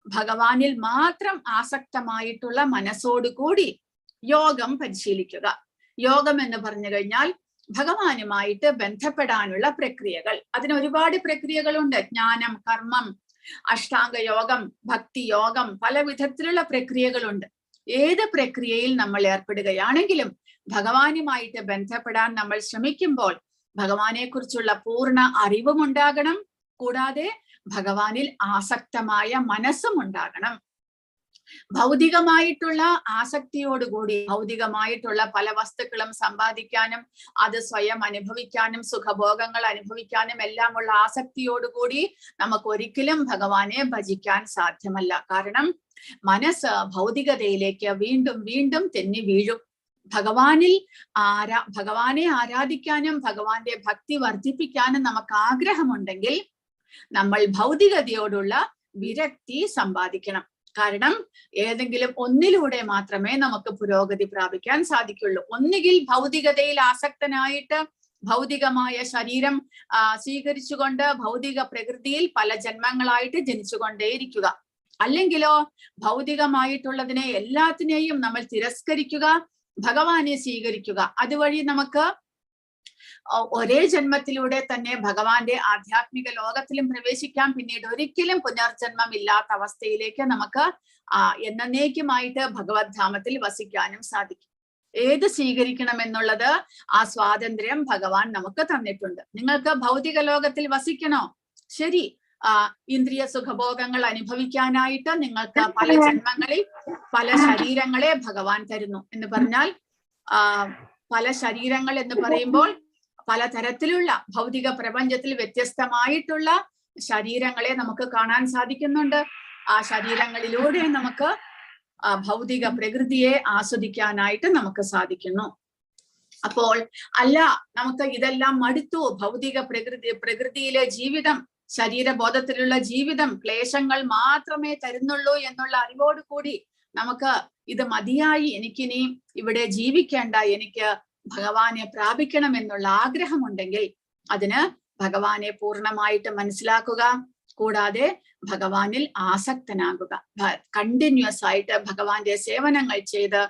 ഭഗവാനിൽ മാത്രം ആസക്തമായിട്ടുള്ള മനസ്സോടുകൂടി യോഗം പരിശീലിക്കുക. യോഗം എന്ന് പറഞ്ഞു കഴിഞ്ഞാൽ ഭഗവാനുമായിട്ട് ബന്ധപ്പെടാനുള്ള പ്രക്രിയകൾ. അതിന് ഒരുപാട് പ്രക്രിയകളുണ്ട്. ജ്ഞാനം, കർമ്മം, അഷ്ടാംഗ യോഗം, ഭക്തി യോഗം, പല വിധത്തിലുള്ള പ്രക്രിയകളുണ്ട്. ഏത് പ്രക്രിയയിൽ നമ്മൾ ഏർപ്പെടുകയാണെങ്കിലും ഭഗവാനുമായിട്ട് ബന്ധപ്പെടാൻ നമ്മൾ ശ്രമിക്കുമ്പോൾ ഭഗവാനെ കുറിച്ചുള്ള പൂർണ്ണ അറിവും ഉണ്ടാകണം. കൂടാതെ ഭഗവാനിൽ ആസക്തമായ മനസ്സും ഉണ്ടാകണം. ഭൗതികമായിട്ടുള്ള ആസക്തിയോടുകൂടി ഭൗതികമായിട്ടുള്ള പല വസ്തുക്കളും സമ്പാദിക്കാനും അത് സ്വയം അനുഭവിക്കാനും സുഖഭോഗങ്ങൾ അനുഭവിക്കാനും എല്ലാമുള്ള ആസക്തിയോടുകൂടി നമുക്ക് ഒരിക്കലും ഭഗവാനെ ഭജിക്കാൻ സാധ്യമല്ല. കാരണം മനസ്സ് ഭൗതികതയിലേക്ക് വീണ്ടും വീണ്ടും തെന്നി വീഴും. ഭഗവാനെ ആരാധിക്കാനും ഭഗവാന്റെ ഭക്തി വർദ്ധിപ്പിക്കാനും നമുക്ക് ആഗ്രഹമുണ്ടെങ്കിൽ നമ്മൾ ഭൗതികതയോടുള്ള വിരക്തി സമ്പാദിക്കണം. കാരണം ഏതെങ്കിലും ഒന്നിലൂടെ മാത്രമേ നമുക്ക് പുരോഗതി പ്രാപിക്കാൻ സാധിക്കുള്ളൂ. ഒന്നുകിൽ ഭൗതികതയിൽ ആസക്തനായിട്ട് ഭൗതികമായ ശരീരം സ്വീകരിച്ചുകൊണ്ട് ഭൗതിക പ്രകൃതിയിൽ പല ജന്മങ്ങളായിട്ട് ജനിച്ചുകൊണ്ടേയിരിക്കുക, അല്ലെങ്കിലോ ഭൗതികമായിട്ടുള്ളതിനെ എല്ലാത്തിനെയും നമ്മൾ തിരസ്കരിക്കുക, ഭഗവാനെ സ്വീകരിക്കുക. അതുവഴി നമുക്ക് ഒരേ ജന്മത്തിലൂടെ തന്നെ ഭഗവാന്റെ ആധ്യാത്മിക ലോകത്തിലും പ്രവേശിക്കാം. പിന്നീട് ഒരിക്കലും പുനർജന്മം ഇല്ലാത്ത അവസ്ഥയിലേക്ക് നമുക്ക് എന്നേക്കുമായിട്ട് ഭഗവത് ധാമത്തിൽ വസിക്കാനും സാധിക്കും. ഏത് സ്വീകരിക്കണം എന്നുള്ളത് ആ സ്വാതന്ത്ര്യം ഭഗവാൻ നമുക്ക് തന്നിട്ടുണ്ട്. നിങ്ങൾക്ക് ഭൗതിക ലോകത്തിൽ വസിക്കണോ? ശരി, ഇന്ദ്രിയ സുഖഭോഗങ്ങൾ അനുഭവിക്കാനായിട്ട് നിങ്ങൾക്ക് പല ജന്മങ്ങളിൽ പല ശരീരങ്ങളെ ഭഗവാൻ തരുന്നു എന്ന് പറഞ്ഞാൽ, പല ശരീരങ്ങൾ എന്ന് പറയുമ്പോൾ പലതരത്തിലുള്ള ഭൗതിക പ്രപഞ്ചത്തിൽ വ്യത്യസ്തമായിട്ടുള്ള ശരീരങ്ങളെ നമുക്ക് കാണാൻ സാധിക്കുന്നുണ്ട്. ആ ശരീരങ്ങളിലൂടെ നമുക്ക് ഭൗതിക പ്രകൃതിയെ ആസ്വദിക്കാനായിട്ട് നമുക്ക് സാധിക്കുന്നു. അപ്പോൾ അല്ല, നമുക്ക് ഇതെല്ലാം മടുത്തു, ഭൗതിക പ്രകൃതിയിലെ ജീവിതം, ശരീരബോധത്തിലുള്ള ജീവിതം ക്ലേശങ്ങൾ മാത്രമേ തരുന്നുള്ളൂ എന്നുള്ള അറിവോടുകൂടി നമുക്ക് ഇത് മതിയായി, എനിക്കിനി ഇവിടെ ജീവിക്കേണ്ട, എനിക്ക് ഭഗവാനെ പ്രാപിക്കണം എന്നുള്ള ആഗ്രഹമുണ്ടെങ്കിൽ അതിന് ഭഗവാനെ പൂർണ്ണമായിട്ട് മനസ്സിലാക്കുക. കൂടാതെ ഭഗവാനിൽ ആസക്തനാകുക. കണ്ടിന്യൂസ് ആയിട്ട് ഭഗവാന്റെ സേവനങ്ങൾ ചെയ്ത്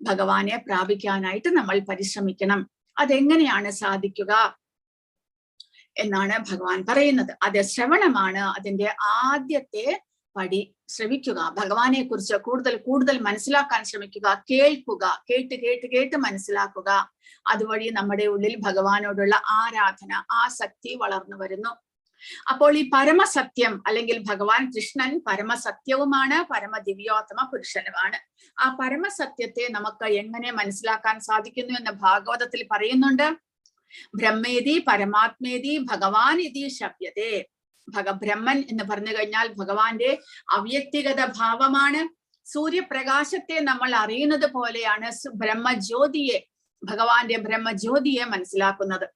ഭഗവാനെ പ്രാപിക്കാനായിട്ട് നമ്മൾ പരിശ്രമിക്കണം. അതെങ്ങനെയാണ് സാധിക്കുക എന്നാണ് ഭഗവാൻ പറയുന്നത്. അത് ശ്രവണമാണ് അതിന്റെ ആദ്യത്തെ പടി. ശ്രവിക്കുക, ഭഗവാനെ കുറിച്ച് കൂടുതൽ കൂടുതൽ മനസ്സിലാക്കാൻ ശ്രമിക്കുക, കേൾക്കുക, കേട്ട് കേട്ട് കേട്ട് മനസ്സിലാക്കുക. അതുവഴി നമ്മുടെ ഉള്ളിൽ ഭഗവാനോടുള്ള ആരാധന, ആസക്തി വളർന്നു വരുന്നു. അപ്പോൾ ഈ പരമസത്യം അല്ലെങ്കിൽ ഭഗവാൻ കൃഷ്ണൻ പരമസത്യവുമാണ്, പരമദിവ്യോത്തമ പുരുഷനുമാണ്. ആ പരമസത്യത്തെ നമുക്ക് എങ്ങനെ മനസ്സിലാക്കാൻ സാധിക്കുന്നു എന്ന് ഭാഗവതത്തിൽ പറയുന്നുണ്ട്. ബ്രഹ്മേതി പരമാത്മേതി ഭഗവാൻ ഇതി ശബ്യതേ. ബ്രഹ്മൻ എന്ന് പറഞ്ഞു കഴിഞ്ഞാൽ ഭഗവാന്റെ അവ്യക്തിഗത ഭാവമാണ്. സൂര്യപ്രകാശത്തെ നമ്മൾ അറിയുന്നത് പോലെയാണ് ബ്രഹ്മജ്യോതിയെ, ഭഗവാന്റെ ബ്രഹ്മജ്യോതിയെ മനസ്സിലാക്കുന്നത്.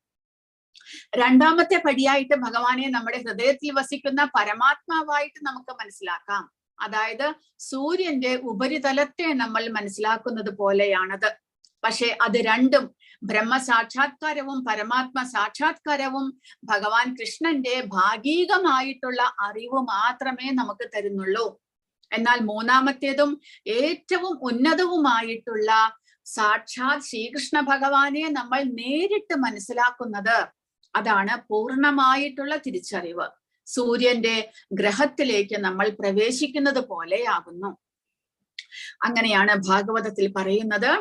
രണ്ടാമത്തെ പടിയായിട്ട് ഭഗവാനെ നമ്മുടെ ഹൃദയത്തിൽ വസിക്കുന്ന പരമാത്മാവായിട്ട് നമുക്ക് മനസ്സിലാക്കാം. അതായത് സൂര്യന്റെ ഉപരിതലത്തെ നമ്മൾ മനസ്സിലാക്കുന്നത് പോലെയാണത്. പക്ഷെ അത് രണ്ടും ബ്രഹ്മസാക്ഷാത്കാരവും പരമാത്മ സാക്ഷാത്കാരവും ഭഗവാൻ കൃഷ്ണന്റെ ഭാഗികമായിട്ടുള്ള അറിവ് മാത്രമേ നമുക്ക് തരുന്നുള്ളൂ. എന്നാൽ മൂന്നാമത്തേതും ഏറ്റവും ഉന്നതവുമായിട്ടുള്ള സാക്ഷാത് ശ്രീകൃഷ്ണ ഭഗവാനെ നമ്മൾ നേരിട്ട് മനസ്സിലാക്കുന്നത് അതാണ് പൂർണ്ണമായിട്ടുള്ള തിരിച്ചറിവ്. സൂര്യന്റെ ഗ്രഹത്തിലേക്ക് നമ്മൾ പ്രവേശിക്കുന്നത് പോലെയാകുന്നു. അങ്ങനെയാണ് ഭാഗവതത്തിൽ പറയുന്നത്.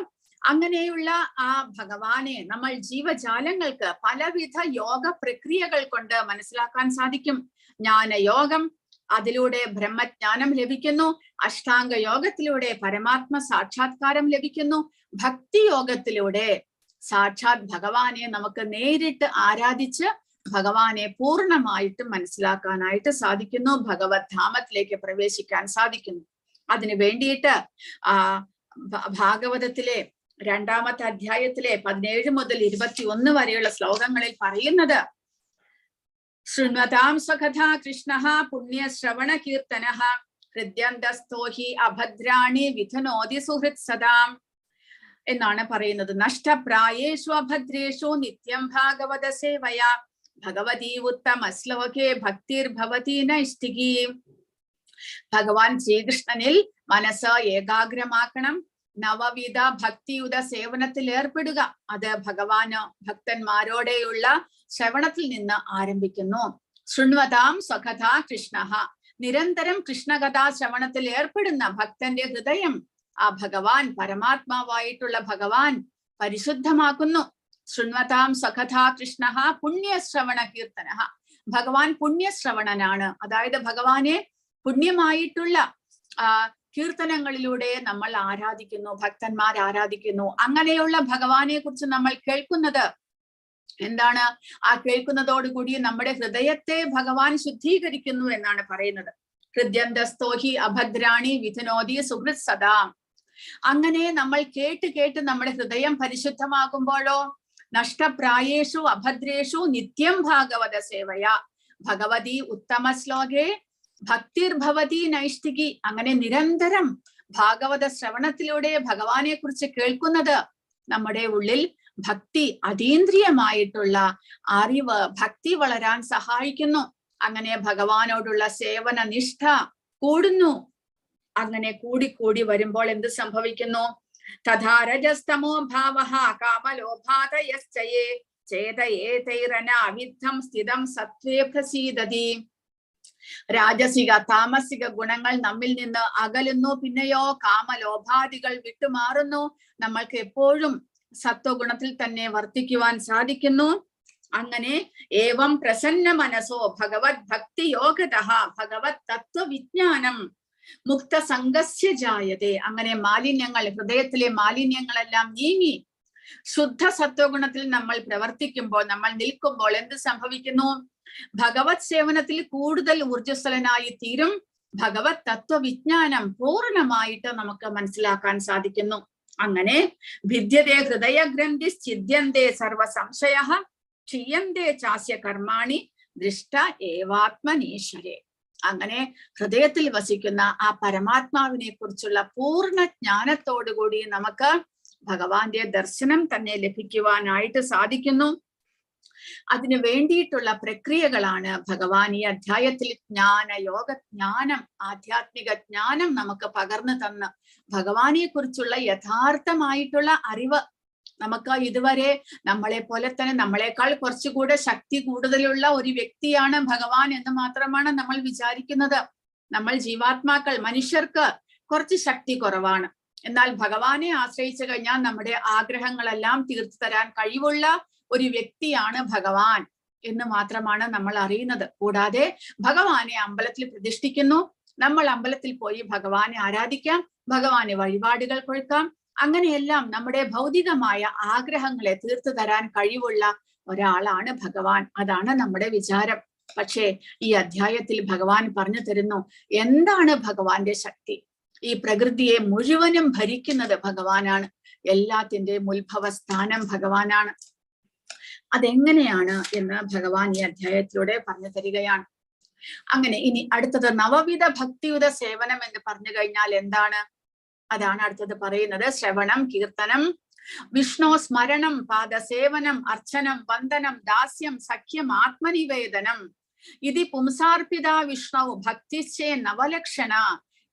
അങ്ങനെയുള്ള ആ ഭഗവാനെ നമ്മൾ ജീവജാലങ്ങൾക്ക് പലവിധ യോഗ പ്രക്രിയകൾ കൊണ്ട് മനസ്സിലാക്കാൻ സാധിക്കും. ജ്ഞാനയോഗം, അതിലൂടെ ബ്രഹ്മജ്ഞാനം ലഭിക്കുന്നു. അഷ്ടാംഗ യോഗത്തിലൂടെ പരമാത്മ സാക്ഷാത്കാരം ലഭിക്കുന്നു. ഭക്തി യോഗത്തിലൂടെ സാക്ഷാത് ഭഗവാനെ നമുക്ക് നേരിട്ട് ആരാധിച്ച് ഭഗവാനെ പൂർണ്ണമായിട്ടും മനസ്സിലാക്കാനായിട്ട് സാധിക്കുന്നു. ഭഗവത് ധാമത്തിലേക്ക് പ്രവേശിക്കാൻ സാധിക്കുന്നു. അതിനു വേണ്ടിയിട്ട് ആ ഭാഗവതത്തിലെ 2-ാമത്തെ അധ്യായത്തിലെ 17 മുതൽ 21 വരെയുള്ള ശ്ലോകങ്ങളിൽ പറയുന്നത്, ശൃണ്വതാം സ്വകഥാ കൃഷ്ണഃ പുണ്യശ്രവണ കീർത്തനഃ ഹൃദ്യന്തസ്ഥോ he അഭദ്രാണി വിധുനോതി സുഹൃത് സദാം എന്നാണ് പറയുന്നത്. നഷ്ടപ്രായേഷു അഭദ്രേഷു നിത്യം ഭാഗവത സേവയാ ഭഗവതി ഉത്തമ ശ്ലോകേ ഭക്തിർഭവതി നൈഷ്ഠികീ. ഭഗവാൻ ശ്രീകൃഷ്ണനിൽ മനസ്സ് ഏകാഗ്രമാക്കണം. നവവിധ ഭക്തിയുത സേവനത്തിൽ ഏർപ്പെടുക. അത് ഭഗവാന് ഭക്തന്മാരോടെയുള്ള ശ്രവണത്തിൽ നിന്ന് ആരംഭിക്കുന്നു. ശൃണ്വതാം സ്വകഥാ കൃഷ്ണഃ, നിരന്തരം കൃഷ്ണകഥാ ശ്രവണത്തിൽ ഏർപ്പെടുന്ന ഭക്തന്റെ ഹൃദയം ആ ഭഗവാൻ പരമാത്മാവായിട്ടുള്ള ഭഗവാൻ പരിശുദ്ധമാക്കുന്നു. ശൃണ്വതാം സ്വകഥാ കൃഷ്ണഃ പുണ്യശ്രവണ കീർത്തനഃ, ഭഗവാൻ പുണ്യശ്രവണനാണ്. അതായത് ഭഗവാനെ പുണ്യമായിട്ടുള്ള ആ കീർത്തനങ്ങളിലൂടെ നമ്മൾ ആരാധിക്കുന്നു, ഭക്തന്മാർ ആരാധിക്കുന്നു. അങ്ങനെയുള്ള ഭഗവാനെ കുറിച്ച് നമ്മൾ കേൾക്കുന്നത് എന്താണ്? ആ കേൾക്കുന്നതോടുകൂടി നമ്മുടെ ഹൃദയത്തെ ഭഗവാൻ ശുദ്ധീകരിക്കുന്നു എന്നാണ് പറയുന്നത്. ഹൃദ്യന്തസ്തോഹി അഭദ്രാണി വിധുനോതി സുഹൃത് സദാം. അങ്ങനെ നമ്മൾ കേട്ട് കേട്ട് നമ്മുടെ ഹൃദയം പരിശുദ്ധമാകുമ്പോഴോ നഷ്ടപ്രായേഷു അഭദ്രേഷു നിത്യം ഭാഗവത സേവയാ ഭഗവതി ഉത്തമ ശ്ലോകേ ഭക്തിർഭവതി നൈഷ്ഠികി. അങ്ങനെ നിരന്തരം ഭാഗവത ശ്രവണത്തിലൂടെ ഭഗവാനെ കുറിച്ച് കേൾക്കുന്നത് നമ്മുടെ ഉള്ളിൽ ഭക്തി, അതീന്ദ്രിയമായിട്ടുള്ള അറിവ്, ഭക്തി വളരാൻ സഹായിക്കുന്നു. അങ്ങനെ ഭഗവാനോടുള്ള സേവന നിഷ്ഠ കൂടുന്നു. അങ്ങനെ കൂടിക്കൂടി വരുമ്പോൾ എന്ത് സംഭവിക്കുന്നു? തഥാ രജസ്തമോ ഭാവഃ കാമലോഭാതയശ്ചയേ ചേതയേതൈരനാവിദ്ധം സ്ഥിതം സത്വേ പ്രസീദതി. രാജസിക താമസിക ഗുണങ്ങൾ നമ്മിൽ നിന്ന് അകലുന്നു. പിന്നെയോ കാമലോഭാദികൾ വിട്ടുമാറുന്നു. നമ്മൾക്ക് എപ്പോഴും സത്വഗുണത്തിൽ തന്നെ വർത്തിക്കുവാൻ സാധിക്കുന്നു. അങ്ങനെ ഏവം പ്രസന്ന മനസ്സോ ഭഗവത് ഭക്തി യോഗതഃ ഭഗവത് തത്വവിജ്ഞാനം മുക്തസംഗസ്യ ജായതേ. അങ്ങനെ മാലിന്യങ്ങൾ, ഹൃദയത്തിലെ മാലിന്യങ്ങളെല്ലാം നീങ്ങി ശുദ്ധ സത്വഗുണത്തിൽ നമ്മൾ പ്രവർത്തിക്കുമ്പോൾ, നമ്മൾ നിൽക്കുമ്പോൾ എന്ത് സംഭവിക്കുന്നു? ഭഗവത് സേവനത്തിൽ കൂടുതൽ ഊർജസ്വലനായി തീരും. ഭഗവത് തത്വവിജ്ഞാനം പൂർണ്ണമായിട്ട് നമുക്ക് മനസ്സിലാക്കാൻ സാധിക്കുന്നു. അങ്ങനെ ഭിദ്യതേ ഹൃദയഗ്രന്ഥി ഛിദ്യന്തേ സർവസംശയഃ ക്ഷീയന്തേ ചാസ്യ കർമാണി ദൃഷ്ട ഏവാത്മനീശ്വരേ. അങ്ങനെ ഹൃദയത്തിൽ വസിക്കുന്ന ആ പരമാത്മാവിനെ കുറിച്ചുള്ള പൂർണ്ണ ജ്ഞാനത്തോടുകൂടി നമുക്ക് ഭഗവാന്റെ ദർശനം തന്നെ ലഭിക്കുവാനായിട്ട് സാധിക്കുന്നു. അതിനു വേണ്ടിയിട്ടുള്ള പ്രക്രിയകളാണ് ഭഗവാൻ ഈ അധ്യായത്തിൽ ജ്ഞാന യോഗ ജ്ഞാനം, ആധ്യാത്മിക ജ്ഞാനം നമുക്ക് പകർന്നു തന്ന് ഭഗവാനെ കുറിച്ചുള്ള യഥാർത്ഥമായിട്ടുള്ള അറിവ് നമുക്ക് ഇതുവരെ നമ്മളെ പോലെ തന്നെ നമ്മളെക്കാൾ കുറച്ചുകൂടെ ശക്തി കൂടുതലുള്ള ഒരു വ്യക്തിയാണ് ഭഗവാൻ എന്ന് മാത്രമാണ് നമ്മൾ വിചാരിക്കുന്നത്. നമ്മൾ ജീവാത്മാക്കൾ മനുഷ്യർക്ക് കുറച്ച് ശക്തി കുറവാണ്. എന്നാൽ ഭഗവാനെ ആശ്രയിച്ചു കഴിഞ്ഞാൽ നമ്മുടെ ആഗ്രഹങ്ങളെല്ലാം തീർത്തു തരാൻ കഴിവുള്ള ഒരു വ്യക്തിയാണ് ഭഗവാൻ എന്ന് മാത്രമാണ് നമ്മൾ അറിയുന്നത്. കൂടാതെ ഭഗവാനെ അമ്പലത്തിൽ പ്രതിഷ്ഠിക്കുന്നു. നമ്മൾ അമ്പലത്തിൽ പോയി ഭഗവാനെ ആരാധിക്കാം, ഭഗവാനെ വഴിപാടുകൾ കൊടുക്കാം. അങ്ങനെയെല്ലാം നമ്മുടെ ഭൗതികമായ ആഗ്രഹങ്ങളെ തീർത്തു തരാൻ കഴിവുള്ള ഒരാളാണ് ഭഗവാൻ. അതാണ് നമ്മുടെ വിചാരം. പക്ഷേ ഈ അധ്യായത്തിൽ ഭഗവാൻ പറഞ്ഞു തരുന്നു എന്താണ് ഭഗവാന്റെ ശക്തി. ഈ പ്രകൃതിയെ മുഴുവനും ഭരിക്കുന്നത് ഭഗവാനാണ്. എല്ലാത്തിന്റെയും ഉത്ഭവസ്ഥാനം ഭഗവാനാണ്. അതെങ്ങനെയാണ് എന്ന് ഭഗവാൻ ഈ അധ്യായത്തിലൂടെ പറഞ്ഞു തരികയാണ്. അങ്ങനെ ഇനി അടുത്തത് നവവിധ ഭക്തിയുത സേവനം എന്ന് പറഞ്ഞു കഴിഞ്ഞാൽ എന്താണ്? അതാണ് അടുത്തത് പറയുന്നത്. ശ്രവണം, കീർത്തനം, വിഷ്ണു സ്മരണം, പാദസേവനം, അർച്ചനം, വന്ദനം, ദാസ്യം, സഖ്യം, ആത്മനിവേദനം. ഇതി പുംസാർപ്പിത വിഷ്ണു ഭക്തിശ്ചേ നവലക്ഷണ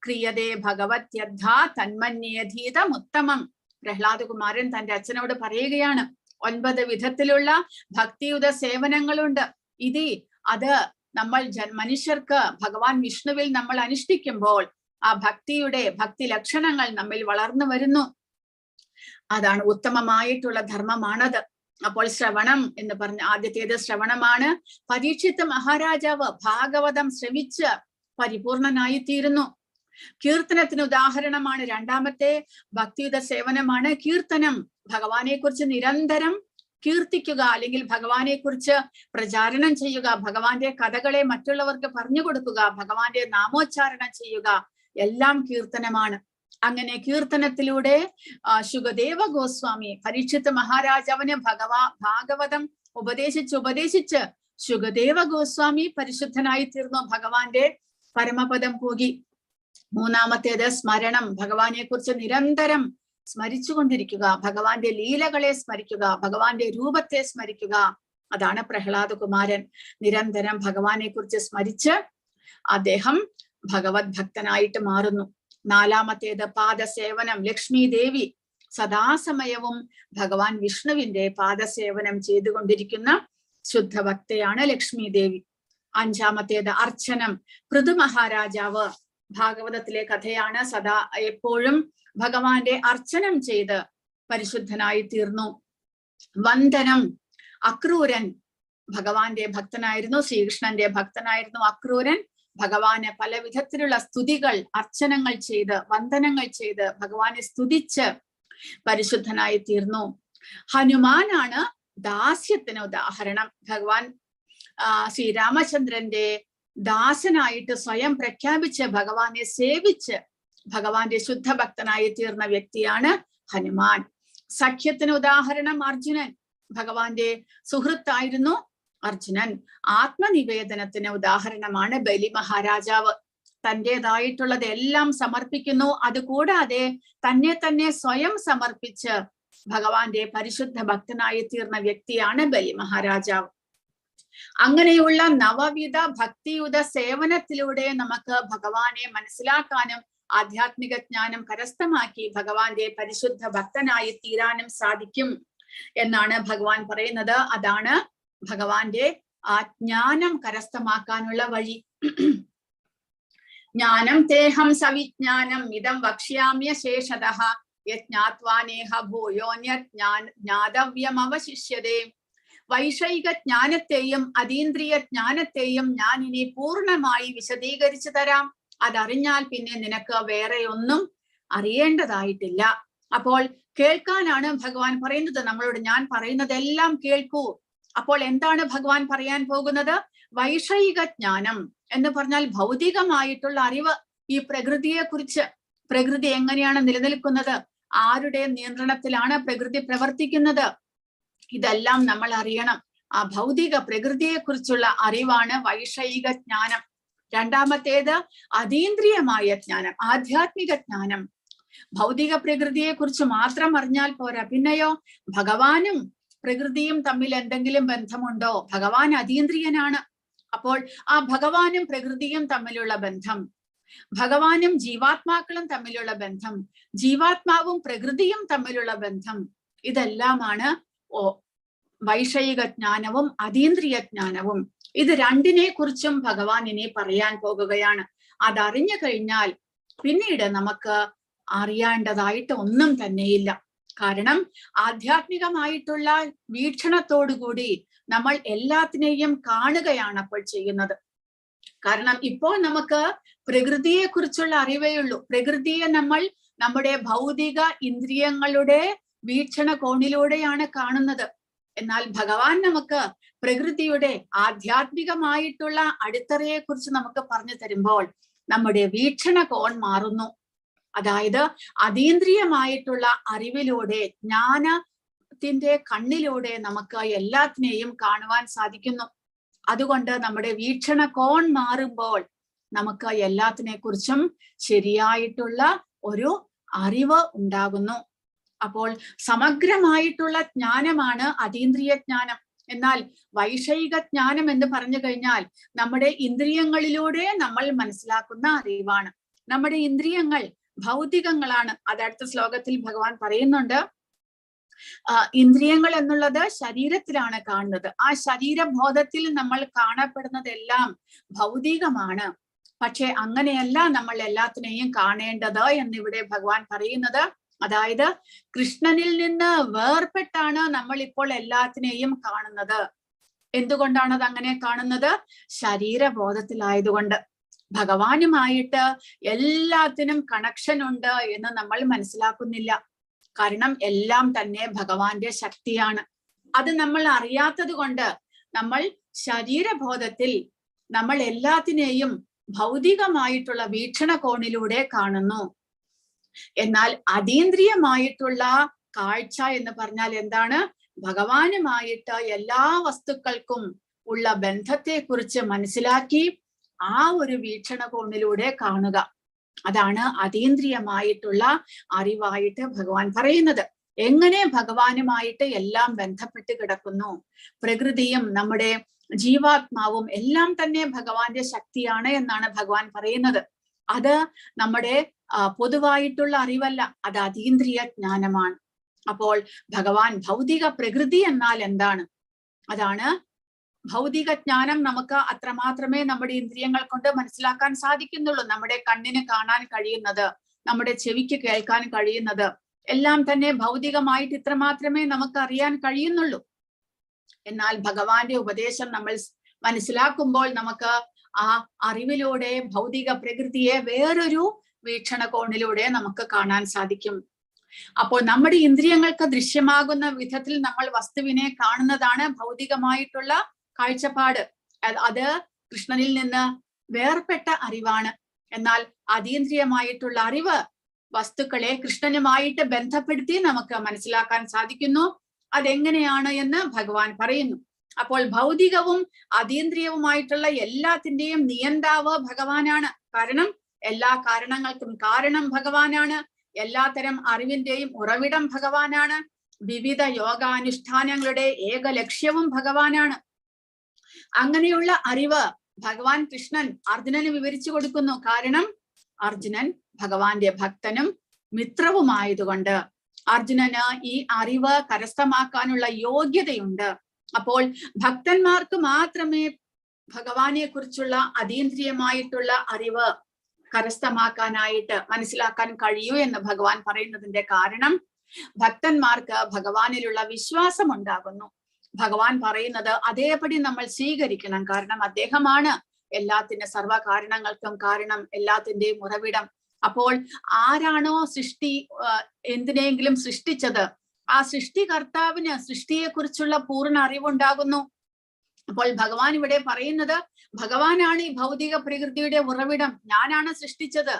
ക്രിയതേ ഭഗവത്യദ്ധാ തന്മന്യേധീതമുത്തമം. പ്രഹ്ലാദകുമാരൻ തന്റെ അച്ഛനോട് പറയുകയാണ്, 9 വിധത്തിലുള്ള ഭക്തിയുത സേവനങ്ങളുണ്ട്. ഇതി അത് നമ്മൾ മനുഷ്യർക്ക് ഭഗവാൻ വിഷ്ണുവിൽ നമ്മൾ അനുഷ്ഠിക്കുമ്പോൾ ആ ഭക്തിയുടെ ഭക്തി ലക്ഷണങ്ങൾ നമ്മിൽ വളർന്നു വരുന്നു. അതാണ് ഉത്തമമായിട്ടുള്ള ധർമ്മമാണത്. അപ്പോൾ ശ്രവണം എന്ന് പറഞ്ഞ ആദ്യത്തേത് ശ്രവണമാണ്. പരീക്ഷിത്ത് മഹാരാജാവ് ഭാഗവതം ശ്രവിച്ച് പരിപൂർണനായി തീരുന്നു. കീർത്തനത്തിന് ഉദാഹരണമാണ് രണ്ടാമത്തെ ഭക്തിയുത സേവനമാണ് കീർത്തനം. ഭഗവാനെ കുറിച്ച് നിരന്തരം കീർത്തിക്കുക, അല്ലെങ്കിൽ ഭഗവാനെ കുറിച്ച് പ്രചാരണം ചെയ്യുക, ഭഗവാന്റെ കഥകളെ മറ്റുള്ളവർക്ക് പറഞ്ഞു കൊടുക്കുക, ഭഗവാന്റെ നാമോച്ചാരണം ചെയ്യുക, എല്ലാം കീർത്തനമാണ്. അങ്ങനെ കീർത്തനത്തിലൂടെ ശുകദേവ ഗോസ്വാമി പരീക്ഷിത് മഹാരാജാവിന് ഭാഗവതം ഉപദേശിച്ച് ശുകദേവ ഗോസ്വാമി പരിശുദ്ധനായി തീർന്നു, ഭഗവാന്റെ പരമപദം പോകി. മൂന്നാമത്തേത് സ്മരണം. ഭഗവാനെ കുറിച്ച് നിരന്തരം സ്മരിച്ചുകൊണ്ടിരിക്കുക, ഭഗവാന്റെ ലീലകളെ സ്മരിക്കുക, ഭഗവാന്റെ രൂപത്തെ സ്മരിക്കുക. അതാണ് പ്രഹ്ലാദകുമാരൻ. നിരന്തരം ഭഗവാനെ കുറിച്ച് സ്മരിച്ച് അദ്ദേഹം ഭഗവത് ഭക്തനായിട്ട് മാറുന്നു. നാലാമത്തേത് പാദസേവനം. ലക്ഷ്മി ദേവി സദാസമയവും ഭഗവാൻ വിഷ്ണുവിന്റെ പാദസേവനം ചെയ്തുകൊണ്ടിരിക്കുന്ന ശുദ്ധഭക്തയാണ് ലക്ഷ്മി ദേവി. അഞ്ചാമത്തേത് അർച്ചനം. പൃഥു മഹാരാജാവ്, ഭാഗവതത്തിലെ കഥയാണ്, സദാ എപ്പോഴും ഭഗവാന്റെ അർച്ചനം ചെയ്ത് പരിശുദ്ധനായി തീർന്നു. വന്ദനം. അക്രൂരൻ ഭഗവാന്റെ ഭക്തനായിരുന്നു, ശ്രീകൃഷ്ണന്റെ ഭക്തനായിരുന്നു അക്രൂരൻ. ഭഗവാന് പല വിധത്തിലുള്ള സ്തുതികൾ, അർച്ചനങ്ങൾ ചെയ്ത്, വന്ദനങ്ങൾ ചെയ്ത് ഭഗവാനെ സ്തുതിച്ച് പരിശുദ്ധനായി തീർന്നു. ഹനുമാനാണ് ദാസ്യത്തിന് ഉദാഹരണം. ഭഗവാൻ ശ്രീരാമചന്ദ്രന്റെ ദാസനായിട്ട് സ്വയം പ്രഖ്യാപിച്ച് ഭഗവാനെ സേവിച്ച് ഭഗവാന്റെ ശുദ്ധഭക്തനായി തീർന്ന വ്യക്തിയാണ് ഹനുമാൻ. സഖ്യത്തിന് ഉദാഹരണം അർജുനൻ, ഭഗവാന്റെ സുഹൃത്തായിരുന്നു അർജുനൻ. ആത്മനിവേദനത്തിന് ഉദാഹരണമാണ് ബലി മഹാരാജാവ്. തൻ്റെതായിട്ടുള്ളതെല്ലാം സമർപ്പിക്കുന്നു, അതുകൂടാതെ തന്നെ തന്നെ സ്വയം സമർപ്പിച്ച് ഭഗവാന്റെ പരിശുദ്ധ ഭക്തനായി തീർന്ന വ്യക്തിയാണ് ബലി മഹാരാജാവ്. അങ്ങനെയുള്ള നവവിധ ഭക്തിയുത സേവനത്തിലൂടെ നമുക്ക് ഭഗവാനെ മനസ്സിലാക്കാനും ആധ്യാത്മിക ജ്ഞാനം കരസ്ഥമാക്കി ഭഗവാന്റെ പരിശുദ്ധ ഭക്തനായി തീരാനും സാധിക്കും എന്നാണ് ഭഗവാൻ പറയുന്നത്. അതാണ് ഭഗവാന്റെ ആ ജ്ഞാനം കരസ്ഥമാക്കാനുള്ള വഴി. ജ്ഞാനം തേഹം സവിജ്ഞാനം ഇതം വക്ഷ്യാമ്യ ശേഷതഃ യജ്ഞാത്വാനേഹ ഭൂയോന്യത് ജ്ഞാതവ്യമവശിഷ്യതേ. വൈഷയിക ജ്ഞാനത്തെയും അതീന്ദ്രിയ ജ്ഞാനത്തെയും ഞാൻ ഇനി പൂർണ്ണമായി വിശദീകരിച്ചു തരാം. അതറിഞ്ഞാൽ പിന്നെ നിനക്ക് വേറെ ഒന്നും അറിയേണ്ടതായിട്ടില്ല. അപ്പോൾ കേൾക്കാനാണ് ഭഗവാൻ പറയുന്നത് നമ്മളോട്, ഞാൻ പറയുന്നതെല്ലാം കേൾക്കൂ. അപ്പോൾ എന്താണ് ഭഗവാൻ പറയാൻ പോകുന്നത്? വൈഷയിക ജ്ഞാനം എന്ന് പറഞ്ഞാൽ ഭൗതികമായിട്ടുള്ള അറിവ്, ഈ പ്രകൃതിയെ കുറിച്ച്, പ്രകൃതി എങ്ങനെയാണ് നിലനിൽക്കുന്നത്, ആരുടെ നിയന്ത്രണത്തിലാണ് പ്രകൃതി പ്രവർത്തിക്കുന്നത്, ഇതെല്ലാം നമ്മൾ അറിയണം. ആ ഭൗതിക പ്രകൃതിയെ കുറിച്ചുള്ള അറിവാണ് വൈഷയിക ജ്ഞാനം. രണ്ടാമത്തേത് അതീന്ദ്രിയമായ ജ്ഞാനം, ആധ്യാത്മിക ജ്ഞാനം. ഭൗതിക പ്രകൃതിയെ കുറിച്ച് മാത്രം അറിഞ്ഞാൽ പോരാ, പിന്നെയോ ഭഗവാനും പ്രകൃതിയും തമ്മിൽ എന്തെങ്കിലും ബന്ധമുണ്ടോ? ഭഗവാൻ അതീന്ദ്രിയനാണ്. അപ്പോൾ ആ ഭഗവാനും പ്രകൃതിയും തമ്മിലുള്ള ബന്ധം, ഭഗവാനും ജീവാത്മാക്കളും തമ്മിലുള്ള ബന്ധം, ജീവാത്മാവും പ്രകൃതിയും തമ്മിലുള്ള ബന്ധം, ഇതെല്ലാമാണ് വൈഷയിക ജ്ഞാനവും അതീന്ദ്രിയ ജ്ഞാനവും. ഇത് രണ്ടിനെ കുറിച്ചും ഭഗവാൻ ഇനി പറയാൻ പോകുകയാണ്. അതറിഞ്ഞു കഴിഞ്ഞാൽ പിന്നീട് നമുക്ക് അറിയേണ്ടതായിട്ട് ഒന്നും തന്നെയില്ല. കാരണം ആധ്യാത്മികമായിട്ടുള്ള വീക്ഷണത്തോടുകൂടി നമ്മൾ എല്ലാത്തിനെയും കാണുകയാണ് അപ്പോൾ ചെയ്യുന്നത്. കാരണം ഇപ്പോൾ നമുക്ക് പ്രകൃതിയെ കുറിച്ചുള്ള അറിവേ ഉള്ളൂ. പ്രകൃതിയെ നമ്മൾ നമ്മുടെ ഭൗതിക ഇന്ദ്രിയങ്ങളുടെ വീക്ഷണകോണിലൂടെയാണ് കാണുന്നത്. എന്നാൽ ഭഗവാൻ നമുക്ക് പ്രകൃതിയുടെ ആധ്യാത്മികമായിട്ടുള്ള അടിത്തറയെ കുറിച്ച് നമുക്ക് പറഞ്ഞു തരുമ്പോൾ നമ്മുടെ വീക്ഷണകോൺ മാറുന്നു. അതായത് അതീന്ദ്രിയമായിട്ടുള്ള അറിവിലൂടെ, ജ്ഞാനത്തിന്റെ കണ്ണിലൂടെ നമുക്ക് എല്ലാത്തിനെയും കാണുവാൻ സാധിക്കുന്നു. അതുകൊണ്ട് നമ്മുടെ വീക്ഷണകോൺ മാറുമ്പോൾ നമുക്ക് എല്ലാത്തിനെ കുറിച്ചും ശരിയായിട്ടുള്ള ഒരു അറിവ് ഉണ്ടാകുന്നു. അപ്പോൾ സമഗ്രമായിട്ടുള്ള ജ്ഞാനമാണ് അതീന്ദ്രിയ ജ്ഞാനം. എന്നാൽ വൈഷയിക ജ്ഞാനം എന്ന് പറഞ്ഞു കഴിഞ്ഞാൽ നമ്മുടെ ഇന്ദ്രിയങ്ങളിലൂടെ നമ്മൾ മനസ്സിലാക്കുന്ന അറിവാണ്. നമ്മുടെ ഇന്ദ്രിയങ്ങൾ ഭൗതികങ്ങളാണ്. അത് അടുത്ത ശ്ലോകത്തിൽ ഭഗവാൻ പറയുന്നുണ്ട്. ഇന്ദ്രിയങ്ങൾ എന്നുള്ളത് ശരീരത്തിലാണ് കാണുന്നത്. ആ ശരീരബോധത്തിൽ നമ്മൾ കാണപ്പെടുന്നതെല്ലാം ഭൗതികമാണ്. പക്ഷെ അങ്ങനെയല്ല നമ്മൾ എല്ലാത്തിനെയും കാണേണ്ടത് എന്നിവിടെ ഭഗവാൻ പറയുന്നത്. അതായത് കൃഷ്ണനിൽ നിന്ന് വേർപെട്ടാണ് നമ്മൾ ഇപ്പോൾ എല്ലാത്തിനെയും കാണുന്നത്. എന്തുകൊണ്ടാണ് അത് അങ്ങനെ കാണുന്നത്? ശരീരബോധത്തിലായതുകൊണ്ട്. ഭഗവാനുമായിട്ട് എല്ലാത്തിനും കണക്ഷൻ ഉണ്ട് എന്ന് നമ്മൾ മനസ്സിലാക്കുന്നില്ല. കാരണം എല്ലാം തന്നെ ഭഗവാന്റെ ശക്തിയാണ്. അത് നമ്മൾ അറിയാത്തത് കൊണ്ട് നമ്മൾ ശരീരബോധത്തിൽ നമ്മൾ എല്ലാത്തിനെയും ഭൗതികമായിട്ടുള്ള വീക്ഷണകോണിലൂടെ കാണുന്നു. എന്നാൽ അതീന്ദ്രിയമായിട്ടുള്ള കാഴ്ച എന്ന് പറഞ്ഞാൽ എന്താണ്? ഭഗവാനുമായിട്ട് എല്ലാ വസ്തുക്കൾക്കും ഉള്ള ബന്ധത്തെ കുറിച്ച് മനസ്സിലാക്കി ആ ഒരു വീക്ഷണകോണിലൂടെ കാണുക. അതാണ് അതീന്ദ്രിയമായിട്ടുള്ള അറിവായിട്ട് ഭഗവാൻ പറയുന്നത്. എങ്ങനെ ഭഗവാനുമായിട്ട് എല്ലാം ബന്ധപ്പെട്ട് കിടക്കുന്നു, പ്രകൃതിയും നമ്മുടെ ജീവാത്മാവും എല്ലാം തന്നെ ഭഗവാന്റെ ശക്തിയാണ് എന്നാണ് ഭഗവാൻ പറയുന്നത്. അത് നമ്മുടെ പൊതുവായിട്ടുള്ള അറിവല്ല, അത് അതീന്ദ്രിയ ജ്ഞാനമാണ്. അപ്പോൾ ഭഗവാൻ ഭൗതിക പ്രകൃതി എന്നാൽ എന്താണ്? അതാണ് ഭൗതിക ജ്ഞാനം. നമുക്ക് അത്രമാത്രമേ നമ്മുടെ ഇന്ദ്രിയങ്ങൾ കൊണ്ട് മനസ്സിലാക്കാൻ സാധിക്കുന്നുള്ളൂ. നമ്മുടെ കണ്ണിന് കാണാൻ കഴിയുന്നത്, നമ്മുടെ ചെവിക്ക് കേൾക്കാൻ കഴിയുന്നത് എല്ലാം തന്നെ ഭൗതികമായിട്ട് ഇത്ര മാത്രമേ നമുക്ക് അറിയാൻ കഴിയുന്നുള്ളൂ. എന്നാൽ ഭഗവാന്റെ ഉപദേശം നമ്മൾ മനസ്സിലാക്കുമ്പോൾ നമുക്ക് ആ അറിവിലൂടെ ഭൗതിക പ്രകൃതിയെ വേറൊരു വീക്ഷണകോണിലൂടെ നമുക്ക് കാണാൻ സാധിക്കും. അപ്പോൾ നമ്മുടെ ഇന്ദ്രിയങ്ങൾക്ക് ദൃശ്യമാകുന്ന വിധത്തിൽ നമ്മൾ വസ്തുവിനെ കാണുന്നതാണ് ഭൗതികമായിട്ടുള്ള കാഴ്ചപ്പാട്. അത് കൃഷ്ണനിൽ നിന്ന് വേർപെട്ട അറിവാണ്. എന്നാൽ അതീന്ദ്രിയമായിട്ടുള്ള അറിവ് വസ്തുക്കളെ കൃഷ്ണനുമായിട്ട് ബന്ധപ്പെടുത്തി നമുക്ക് മനസ്സിലാക്കാൻ സാധിക്കുന്നു. അതെങ്ങനെയാണ് എന്ന് ഭഗവാൻ പറയുന്നു. അപ്പോൾ ഭൗതികവും അതീന്ദ്രിയവുമായിട്ടുള്ള എല്ലാത്തിന്റെയും നിയന്താവ് ഭഗവാനാണ്. കാരണം എല്ലാ കാരണങ്ങൾക്കും കാരണം ഭഗവാനാണ്. എല്ലാത്തരം അറിവിന്റെയും ഉറവിടം ഭഗവാനാണ്. വിവിധ യോഗാനുഷ്ഠാനങ്ങളുടെ ഏക ലക്ഷ്യവും ഭഗവാനാണ്. അങ്ങനെയുള്ള അറിവ് ഭഗവാൻ കൃഷ്ണൻ അർജുനന് വിവരിച്ചു കൊടുക്കുന്നു. കാരണം അർജുനൻ ഭഗവാന്റെ ഭക്തനും മിത്രവുമായതുകൊണ്ട് അർജുനന് ഈ അറിവ് കരസ്ഥമാക്കാനുള്ള യോഗ്യതയുണ്ട്. അപ്പോൾ ഭക്തന്മാർക്ക് മാത്രമേ ഭഗവാനെ കുറിച്ചുള്ള അതീന്ദ്രിയമായിട്ടുള്ള അറിവ് കരസ്ഥമാക്കാനായിട്ട് മനസ്സിലാക്കാൻ കഴിയൂ എന്ന് ഭഗവാൻ പറയുന്നതിന്റെ കാരണം ഭക്തന്മാർക്ക് ഭഗവാനിലുള്ള വിശ്വാസം ഉണ്ടാകുന്നു. ഭഗവാൻ പറയുന്നത് അതേപടി നമ്മൾ സ്വീകരിക്കണം. കാരണം അദ്ദേഹമാണ് എല്ലാത്തിന്റെ സർവ കാരണങ്ങൾക്കും കാരണം, എല്ലാത്തിന്റെയും ഉറവിടം. അപ്പോൾ ആരാണോ സൃഷ്ടി എന്തിനെങ്കിലും സൃഷ്ടിച്ചത്, ആ സൃഷ്ടികർത്താവിന് സൃഷ്ടിയെ കുറിച്ചുള്ള പൂർണ്ണ അറിവുണ്ടാകുന്നു. അപ്പോൾ ഭഗവാൻ ഇവിടെ പറയുന്നത് ഭഗവാനാണ് ഈ ഭൗതിക പ്രകൃതിയുടെ ഉറവിടം, ഞാനാണ് സൃഷ്ടിച്ചത്.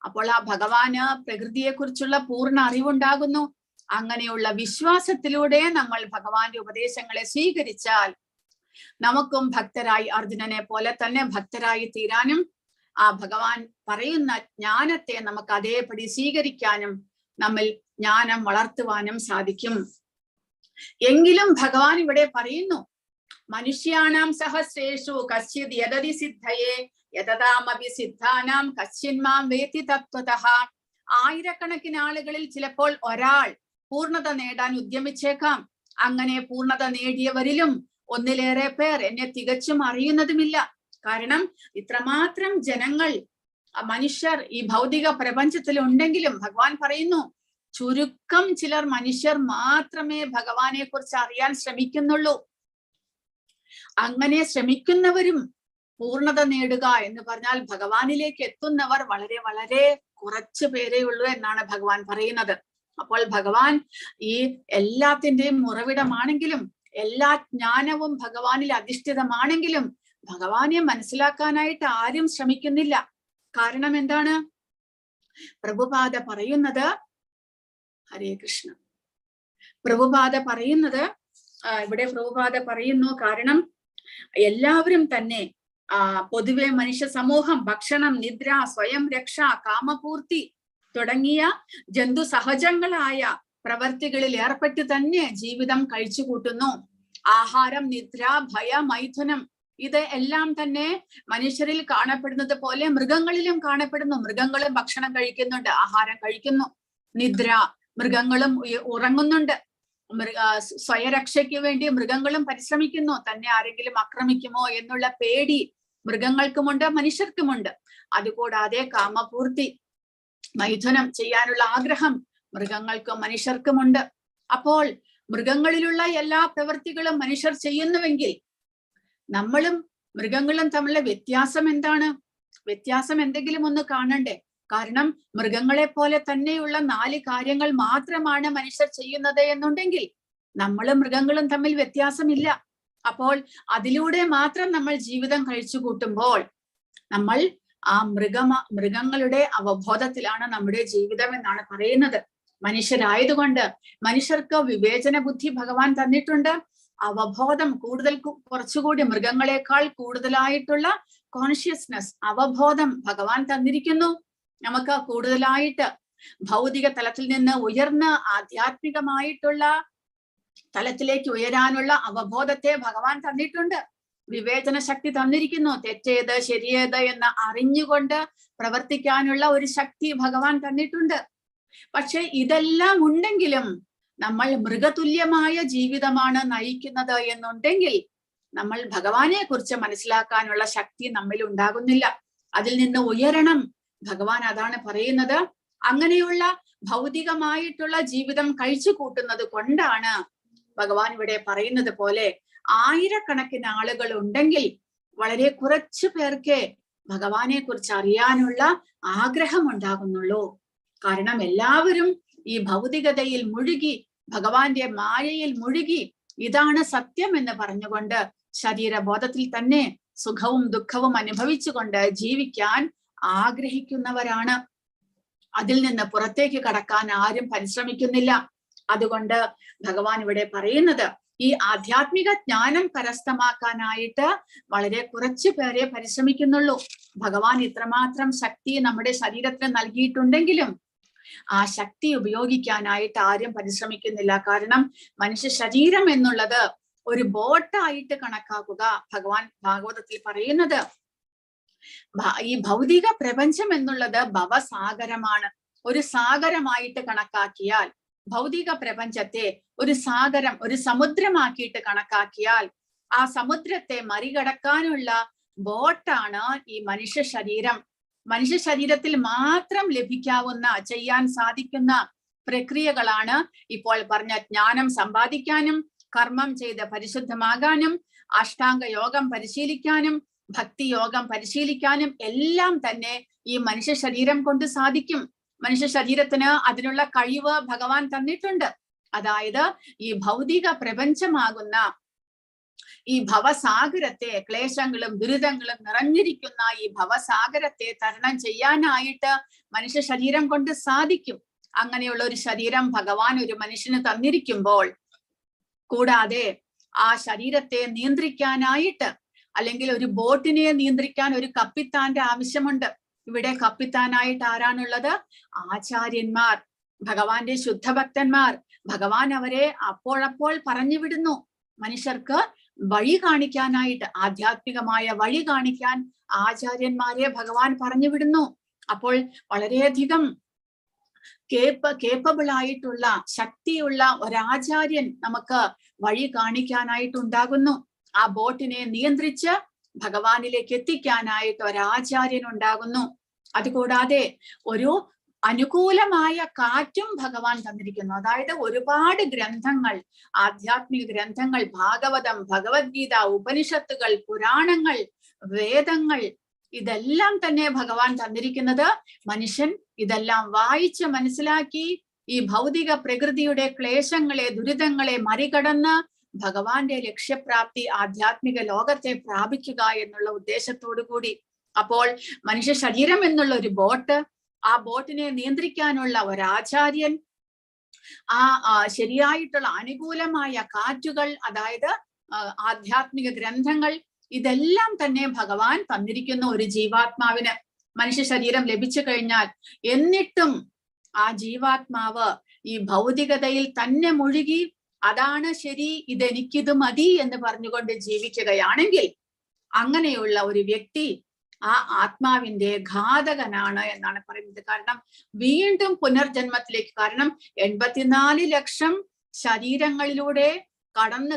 അപ്പോൾ ആ ഭഗവാന് പ്രകൃതിയെ കുറിച്ചുള്ള പൂർണ്ണ അറിവുണ്ടാകുന്നു. അങ്ങനെയുള്ള വിശ്വാസത്തിലൂടെ നമ്മൾ ഭഗവാന്റെ ഉപദേശങ്ങളെ സ്വീകരിച്ചാൽ നമുക്കും ഭക്തരായി അർജുനനെ പോലെ തന്നെ ഭക്തരായി തീരാനും ആ ഭഗവാൻ പറയുന്ന ജ്ഞാനത്തെ നമുക്ക് അതേപടി സ്വീകരിക്കാനും നമ്മിൽ ജ്ഞാനം വളർത്തുവാനും സാധിക്കും. എങ്കിലും ഭഗവാൻ ഇവിടെ പറയുന്നു, മനുഷ്യാണാം സഹസ്രേഷു കശ്ചിത് യദതി സിദ്ധയേ യതതാമപി സിദ്ധാനാം കശ്ചിന്മാം വേത്തി തത്വതഃ. ആയിരക്കണക്കിന് ആളുകളിൽ ചിലപ്പോൾ ഒരാൾ പൂർണ്ണത നേടാൻ ഉദ്യമിച്ചേക്കാം. അങ്ങനെ പൂർണ്ണത നേടിയവരിലും ഒന്നിലേറെ പേർ എന്നെ തികച്ചും അറിയുന്നതുമില്ല. കാരണം ഇത്രമാത്രം ജനങ്ങൾ, മനുഷ്യർ ഈ ഭൗതിക പ്രപഞ്ചത്തിൽ ഉണ്ടെങ്കിലും ഭഗവാൻ പറയുന്നു, ചുരുക്കം ചിലർ മനുഷ്യർ മാത്രമേ ഭഗവാനെ കുറിച്ച് അറിയാൻ ശ്രമിക്കുന്നുള്ളൂ. അങ്ങനെ ശ്രമിക്കുന്നവരും പൂർണ്ണത നേടുക എന്ന് പറഞ്ഞാൽ ഭഗവാനിലേക്ക് എത്തുന്നവർ വളരെ വളരെ കുറച്ചു പേരേ ഉള്ളൂ എന്നാണ് ഭഗവാൻ പറയുന്നത്. അപ്പോൾ ഭഗവാൻ ഈ എല്ലാത്തിന്റെയും ഉറവിടമാണെങ്കിലും എല്ലാ ജ്ഞാനവും ഭഗവാനിൽ അധിഷ്ഠിതമാണെങ്കിലും ഭഗവാനെ മനസ്സിലാക്കാനായിട്ട് ആരും ശ്രമിക്കുന്നില്ല. കാരണം എന്താണ്? പ്രഭുപാദ പറയുന്നത്, ഹരേ കൃഷ്ണ, പ്രഭുപാദ പറയുന്നത് ഇവിടെ പ്രഭുപാദ പറയുന്നു, കാരണം എല്ലാവരും തന്നെ പൊതുവെ മനുഷ്യ സമൂഹം ഭക്ഷണം, നിദ്ര, സ്വയം രക്ഷ, കാമപൂർത്തി തുടങ്ങിയ ജന്തു സഹജങ്ങളായ പ്രവർത്തികളിൽ ഏർപ്പെട്ട് തന്നെ ജീവിതം കഴിച്ചുകൂട്ടുന്നു. ആഹാരം, നിദ്ര, ഭയ, മൈഥുനം ഇത് എല്ലാം തന്നെ മനുഷ്യരിൽ കാണപ്പെടുന്നത് പോലെ മൃഗങ്ങളിലും കാണപ്പെടുന്നു. മൃഗങ്ങളും ഭക്ഷണം കഴിക്കുന്നുണ്ട്, ആഹാരം കഴിക്കുന്നു. നിദ്ര, മൃഗങ്ങളും ഉറങ്ങുന്നുണ്ട്. സ്വയരക്ഷയ്ക്ക് വേണ്ടി മൃഗങ്ങളും പരിശ്രമിക്കുന്നു. തന്നെ ആരെങ്കിലും ആക്രമിക്കുമോ എന്നുള്ള പേടി മൃഗങ്ങൾക്കുമുണ്ട്, മനുഷ്യർക്കുമുണ്ട്. അതുകൂടാതെ കാമപൂർത്തി, മൈഥുനം ചെയ്യാനുള്ള ആഗ്രഹം മൃഗങ്ങൾക്കും മനുഷ്യർക്കുമുണ്ട്. അപ്പോൾ മൃഗങ്ങളിലുള്ള എല്ലാ പ്രവൃത്തികളും മനുഷ്യർ ചെയ്യുന്നുവെങ്കിൽ നമ്മളും മൃഗങ്ങളും തമ്മിലുള്ള വ്യത്യാസം എന്താണ്? വ്യത്യാസം എന്തെങ്കിലും ഒന്ന് കാണണ്ടേ? കാരണം മൃഗങ്ങളെ പോലെ തന്നെയുള്ള 4 കാര്യങ്ങൾ മാത്രമാണ് മനുഷ്യർ ചെയ്യുന്നത് എന്നുണ്ടെങ്കിൽ നമ്മളും മൃഗങ്ങളും തമ്മിൽ വ്യത്യാസമില്ല. അപ്പോൾ അതിലൂടെ മാത്രം നമ്മൾ ജീവിതം കഴിച്ചു കൂട്ടുമ്പോൾ നമ്മൾ ആ മൃഗങ്ങളുടെ അവബോധത്തിലാണ് നമ്മുടെ ജീവിതം എന്നാണ് പറയുന്നത്. മനുഷ്യരായതുകൊണ്ട് മനുഷ്യർക്ക് വിവേചന ബുദ്ധി ഭഗവാൻ തന്നിട്ടുണ്ട്. അവബോധം കൂടുതൽ കുറച്ചുകൂടി മൃഗങ്ങളെക്കാൾ കൂടുതലായിട്ടുള്ള കോൺഷ്യസ്നെസ്, അവബോധം ഭഗവാൻ തന്നിരിക്കുന്നു. നമുക്ക് കൂടുതലായിട്ട് ഭൗതിക തലത്തിൽ നിന്ന് ഉയർന്ന ആധ്യാത്മികമായിട്ടുള്ള തലത്തിലേക്ക് ഉയരാനുള്ള അവബോധത്തെ ഭഗവാൻ തന്നിട്ടുണ്ട്. വിവേചന ശക്തി തന്നിരിക്കുന്നു. തെറ്റേത് ശരിയേത് എന്ന് അറിഞ്ഞുകൊണ്ട് പ്രവർത്തിക്കാനുള്ള ഒരു ശക്തി ഭഗവാൻ തന്നിട്ടുണ്ട്. പക്ഷെ ഇതെല്ലാം ഉണ്ടെങ്കിലും നമ്മൾ മൃഗതുല്യമായ ജീവിതമാണ് നയിക്കുന്നത് എന്നുണ്ടെങ്കിൽ നമ്മൾ ഭഗവാനെ കുറിച്ച് മനസ്സിലാക്കാനുള്ള ശക്തി നമ്മിൽ ഉണ്ടാകുന്നില്ല. അതിൽ നിന്ന് ഉയരണം. ഭഗവാൻ അതാണ് പറയുന്നത്. അങ്ങനെയുള്ള ഭൗതികമായിട്ടുള്ള ജീവിതം കഴിച്ചു കൂട്ടുന്നത് കൊണ്ടാണ് ഭഗവാൻ ഇവിടെ പറയുന്നത് പോലെ ആയിരക്കണക്കിന് ആളുകൾ ഉണ്ടെങ്കിൽ വളരെ കുറച്ചു പേർക്കേ ഭഗവാനെ കുറിച്ച് അറിയാനുള്ള ആഗ്രഹം ഉണ്ടാകുന്നുള്ളൂ. കാരണം എല്ലാവരും ഈ ഭൗതികതയിൽ മുഴുകി, ഭഗവാന്റെ മായയിൽ മുഴുകി, ഇതാണ് സത്യം എന്ന് പറഞ്ഞുകൊണ്ട് ശരീരബോധത്തിൽ തന്നെ സുഖവും ദുഃഖവും അനുഭവിച്ചുകൊണ്ട് ജീവിക്കാൻ ആഗ്രഹിക്കുന്നവരാണ്. അതിൽ നിന്ന് പുറത്തേക്ക് കടക്കാൻ ആരും പരിശ്രമിക്കുന്നില്ല. അതുകൊണ്ട് ഭഗവാൻ ഇവിടെ പറയുന്നത് ഈ ആധ്യാത്മിക ജ്ഞാനം കരസ്ഥമാക്കാനായിട്ട് വളരെ കുറച്ചു പേരെ പരിശ്രമിക്കുന്നുള്ളൂ. ഭഗവാൻ ഇത്രമാത്രം ശക്തി നമ്മുടെ ശരീരത്തിന് നൽകിയിട്ടുണ്ടെങ്കിലും ആ ശക്തി ഉപയോഗിക്കാനായിട്ട് ആരും പരിശ്രമിക്കുന്നില്ല. കാരണം മനുഷ്യ ശരീരം എന്നുള്ളത് ഒരു ബോട്ടായിട്ട് കണക്കാക്കുക. ഭഗവാൻ ഭാഗവതത്തിൽ പറയുന്നത് ഈ ഭൗതിക പ്രപഞ്ചം എന്നുള്ളത് ഭവസാഗരമാണ്. ഒരു സാഗരമായിട്ട് കണക്കാക്കിയാൽ, ഭൗതിക പ്രപഞ്ചത്തെ ഒരു സാഗരം, ഒരു സമുദ്രമാക്കിയിട്ട് കണക്കാക്കിയാൽ ആ സമുദ്രത്തെ മറികടക്കാനുള്ള ബോട്ടാണ് ഈ മനുഷ്യ ശരീരം. മനുഷ്യ ശരീരത്തിൽ മാത്രം ലഭിക്കാവുന്ന, ചെയ്യാൻ സാധിക്കുന്ന പ്രക്രിയകളാണ് ഇപ്പോൾ പറഞ്ഞ ജ്ഞാനം സമ്പാദിക്കാനും, കർമ്മം ചെയ്ത് പരിശുദ്ധമാകാനും, അഷ്ടാംഗ യോഗം പരിശീലിക്കാനും, ഭക്തി യോഗം പരിശീലിക്കാനും എല്ലാം തന്നെ ഈ മനുഷ്യ ശരീരം കൊണ്ട് സാധിക്കും. മനുഷ്യ ശരീരത്തിന് അതിനുള്ള കഴിവ് ഭഗവാൻ തന്നിട്ടുണ്ട്. അതായത് ഈ ഭൗതിക പ്രപഞ്ചമാകുന്ന ഈ ഭവസാഗരത്തെ, ക്ലേശങ്ങളും ദുരിതങ്ങളും നിറഞ്ഞിരിക്കുന്ന ഈ ഭവസാഗരത്തെ തരണം ചെയ്യാനായിട്ട് മനുഷ്യ ശരീരം കൊണ്ട് സാധിക്കും. അങ്ങനെയുള്ള ഒരു ശരീരം ഭഗവാൻ ഒരു മനുഷ്യന് തന്നിരിക്കുമ്പോൾ, കൂടാതെ ആ ശരീരത്തെ നിയന്ത്രിക്കാനായിട്ട്, അല്ലെങ്കിൽ ഒരു ബോട്ടിനെ നിയന്ത്രിക്കാൻ ഒരു കപ്പിത്താന്റെ ആവശ്യമുണ്ട്. ഇവിടെ കപ്പിത്താനായിട്ട് ആരാണുള്ളത്? ആചാര്യന്മാർ, ഭഗവാന്റെ ശുദ്ധഭക്തന്മാർ. ഭഗവാൻ അവരെ അപ്പോഴപ്പോൾ പറഞ്ഞു വിടുന്നു മനുഷ്യർക്ക് വഴി കാണിക്കാനായിട്ട്, ആധ്യാത്മികമായ വഴി കാണിക്കാൻ ആചാര്യന്മാരെ ഭഗവാൻ പറഞ്ഞു വിടുന്നു. അപ്പോൾ വളരെയധികം കേപ്പബിൾ ആയിട്ടുള്ള ശക്തിയുള്ള ഒരാചാര്യൻ നമുക്ക് വഴി കാണിക്കാനായിട്ടുണ്ടാകുന്നു. ആ ബോട്ടിനെ നിയന്ത്രിച്ച് ഭഗവാനിലേക്ക് എത്തിക്കാനായിട്ട് ഒരാചാര്യൻ ഉണ്ടാകുന്നു. അതുകൂടാതെ ഒരു അനുകൂലമായ കാറ്റും ഭഗവാൻ തന്നിരിക്കുന്നു. അതായത് ഒരുപാട് ഗ്രന്ഥങ്ങൾ, ആധ്യാത്മിക ഗ്രന്ഥങ്ങൾ, ഭാഗവതം, ഭഗവത്ഗീത, ഉപനിഷത്തുകൾ, പുരാണങ്ങൾ, വേദങ്ങൾ, ഇതെല്ലാം തന്നെ ഭഗവാൻ തന്നിരിക്കുന്നത് മനുഷ്യൻ ഇതെല്ലാം വായിച്ച് മനസ്സിലാക്കി ഈ ഭൗതിക പ്രകൃതിയുടെ ക്ലേശങ്ങളെ, ദുരിതങ്ങളെ മറികടന്ന് ഭഗവാന്റെ ലക്ഷ്യപ്രാപ്തി, ആധ്യാത്മിക ലോകത്തെ പ്രാപിക്കുക എന്നുള്ള ഉദ്ദേശത്തോടു കൂടി. അപ്പോൾ മനുഷ്യ ശരീരം എന്നുള്ള ഒരു ബോട്ട്, ആ ബോട്ടിനെ നിയന്ത്രിക്കാനുള്ള ഒരാചാര്യൻ, ആ ശരിയായിട്ടുള്ള അനുകൂലമായ കാറ്റുകൾ, അതായത് ആധ്യാത്മിക ഗ്രന്ഥങ്ങൾ, ഇതെല്ലാം തന്നെ ഭഗവാൻ തന്നിരിക്കുന്ന ഒരു ജീവാത്മാവിന് മനുഷ്യ ശരീരം ലഭിച്ചു കഴിഞ്ഞാൽ, എന്നിട്ടും ആ ജീവാത്മാവ് ഈ ഭൗതികതയിൽ തന്നെ മുഴുകി അതാണ് ശരി, ഇതെനിക്കിത് മതി എന്ന് പറഞ്ഞുകൊണ്ട് ജീവിക്കുകയാണെങ്കിൽ അങ്ങനെയുള്ള ഒരു വ്യക്തി ആ ആത്മാവിന്റെ ഘാതകനാണ് എന്നാണ് പറയുന്നത്. കാരണം വീണ്ടും പുനർജന്മത്തിലേക്ക്, കാരണം 84 ലക്ഷം ശരീരങ്ങളിലൂടെ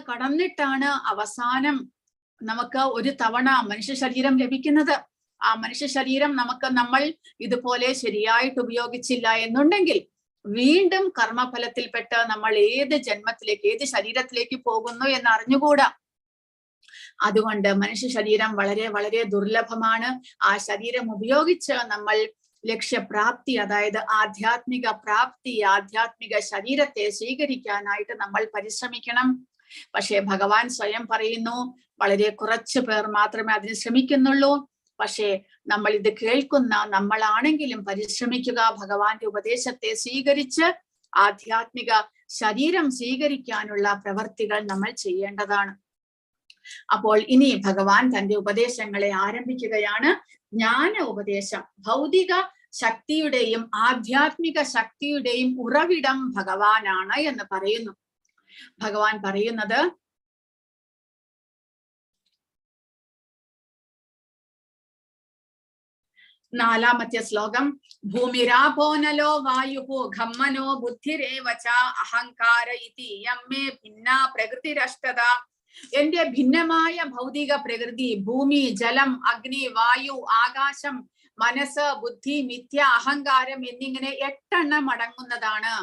കടന്നിട്ടാണ് അവസാനം നമുക്ക് ഒരു തവണ മനുഷ്യ ശരീരം ലഭിക്കുന്നത്. ആ മനുഷ്യ ശരീരം നമ്മൾ ഇതുപോലെ ശരിയായിട്ട് ഉപയോഗിച്ചില്ല എന്നുണ്ടെങ്കിൽ വീണ്ടും കർമ്മഫലത്തിൽപ്പെട്ട് നമ്മൾ ഏത് ജന്മത്തിലേക്ക്, ഏത് ശരീരത്തിലേക്ക് പോകുന്നു എന്ന് അറിഞ്ഞുകൂടാ. അതുകൊണ്ട് മനുഷ്യ ശരീരം വളരെ വളരെ ദുർലഭമാണ്. ആ ശരീരം ഉപയോഗിച്ച് നമ്മൾ ലക്ഷ്യപ്രാപ്തി, അതായത് ആധ്യാത്മിക പ്രാപ്തി, ആധ്യാത്മിക ശരീരത്തെ സ്വീകരിക്കാനായിട്ട് നമ്മൾ പരിശ്രമിക്കണം. പക്ഷേ ഭഗവാൻ സ്വയം പറയുന്നു, വളരെ കുറച്ചു പേർ മാത്രമേ അതിന് ശ്രമിക്കുന്നുള്ളൂ. പക്ഷേ നമ്മൾ ഇത് കേൾക്കുന്ന നമ്മളാണെങ്കിലും പരിശ്രമിക്കുക, ഭഗവാന്റെ ഉപദേശത്തെ സ്വീകരിച്ച് ആധ്യാത്മിക ശരീരം സ്വീകരിക്കാനുള്ള പ്രവർത്തികൾ നമ്മൾ ചെയ്യേണ്ടതാണ്. അപ്പോൾ ഇനി ഭഗവാൻ തന്റെ ഉപദേശങ്ങളെ ആരംഭിക്കുകയാണ്. ജ്ഞാന ഉപദേശം. ഭൗതിക ശക്തിയുടെയും ആധ്യാത്മിക ശക്തിയുടെയും ഉറവിടം ഭഗവാനാണ് എന്ന് പറയുന്നു. ഭഗവാൻ പറയുന്നത്, നാലാമത്തെ ശ്ലോകം, ഭൂമിരാപോനലോ വായുഃ ഖമ്മനോ ബുദ്ധിരേവ ച അഹങ്കാര ഇതി യം മേ ഭിന്ന പ്രകൃതിരഷ്ടത. എന്റെ ഭിന്നമായ ഭൗതിക പ്രകൃതി ഭൂമി, ജലം, അഗ്നി, വായു, ആകാശം, മനസ്സ്, ബുദ്ധി, മിഥ്യ, അഹങ്കാരം എന്നിങ്ങനെ 8 അടങ്ങുന്നതാണ്.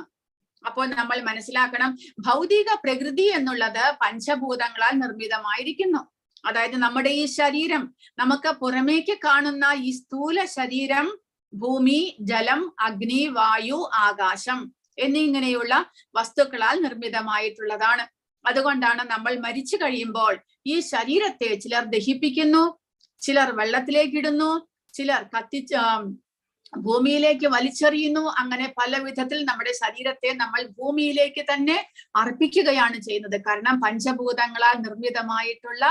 അപ്പോൾ നമ്മൾ മനസ്സിലാക്കണം, ഭൗതിക പ്രകൃതി എന്നുള്ളത് പഞ്ചഭൂതങ്ങളാൽ നിർമ്മിതമായിരിക്കുന്നു. അതായത് നമ്മുടെ ഈ ശരീരം, നമുക്ക് പുറമേക്ക് കാണുന്ന ഈ സ്ഥൂല ശരീരം ഭൂമി, ജലം, അഗ്നി, വായു, ആകാശം എന്നിങ്ങനെയുള്ള വസ്തുക്കളാൽ നിർമ്മിതമായിട്ടുള്ളതാണ്. അതുകൊണ്ടാണ് നമ്മൾ മരിച്ചു കഴിയുമ്പോൾ ഈ ശരീരത്തെ ചിലർ ദഹിപ്പിക്കുന്നു, ചിലർ വെള്ളത്തിലേക്ക് ഇടുന്നു, ചിലർ കത്തിച്ച് ഭൂമിയിലേക്ക് വലിച്ചെറിയുന്നു. അങ്ങനെ പല വിധത്തിൽ നമ്മുടെ ശരീരത്തെ നമ്മൾ ഭൂമിയിലേക്ക് തന്നെ അർപ്പിക്കുകയാണ് ചെയ്യുന്നത്. കാരണം പഞ്ചഭൂതങ്ങളാൽ നിർമ്മിതമായിട്ടുള്ള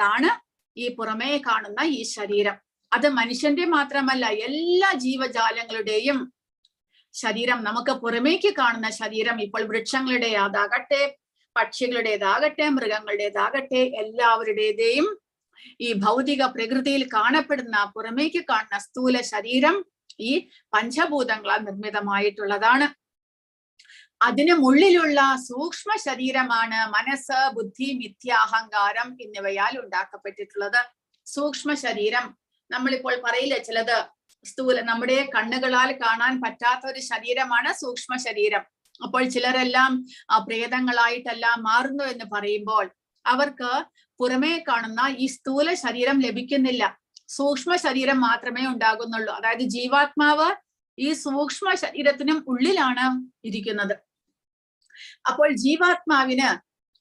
താണ് ഈ പുറമേ കാണുന്ന ഈ ശരീരം. അത് മനുഷ്യന്റെ മാത്രമല്ല, എല്ലാ ജീവജാലങ്ങളുടെയും ശരീരം, നമുക്ക് പുറമേക്ക് കാണുന്ന ശരീരം, ഇപ്പോൾ വൃക്ഷങ്ങളുടേതാകട്ടെ, പക്ഷികളുടേതാകട്ടെ, മൃഗങ്ങളുടേതാകട്ടെ, എല്ലാവരുടേതെയും ഈ ഭൗതിക പ്രകൃതിയിൽ കാണപ്പെടുന്ന പുറമേക്ക് കാണുന്ന സ്ഥൂല ശരീരം ഈ പഞ്ചഭൂതങ്ങളാൽ നിർമ്മിതമായിട്ടുള്ളതാണ്. അതിനു മുള്ളിലുള്ള സൂക്ഷ്മ ശരീരമാണ് മനസ്സ്, ബുദ്ധി, മിഥ്യാഹങ്കാരം എന്നിവയാൽ ഉണ്ടാക്കപ്പെട്ടിട്ടുള്ളത്. സൂക്ഷ്മ ശരീരം നമ്മളിപ്പോൾ പറയില്ലേ, ചിലത് സ്ഥൂല, നമ്മുടെ കണ്ണുകളാൽ കാണാൻ പറ്റാത്ത ഒരു ശരീരമാണ് സൂക്ഷ്മ ശരീരം. അപ്പോൾ ചിലരെല്ലാം പ്രേതങ്ങളായിട്ടെല്ലാം മാറുന്നു എന്ന് പറയുമ്പോൾ അവർക്ക് പുറമേ കാണുന്ന ഈ സ്ഥൂല ശരീരം ലഭിക്കുന്നില്ല, സൂക്ഷ്മ ശരീരം മാത്രമേ ഉണ്ടാകുന്നുള്ളൂ. അതായത് ജീവാത്മാവ് ഈ സൂക്ഷ്മ ശരീരത്തിനും ഉള്ളിലാണ് ഇരിക്കുന്നത്. അപ്പോൾ ജീവാത്മാവിന്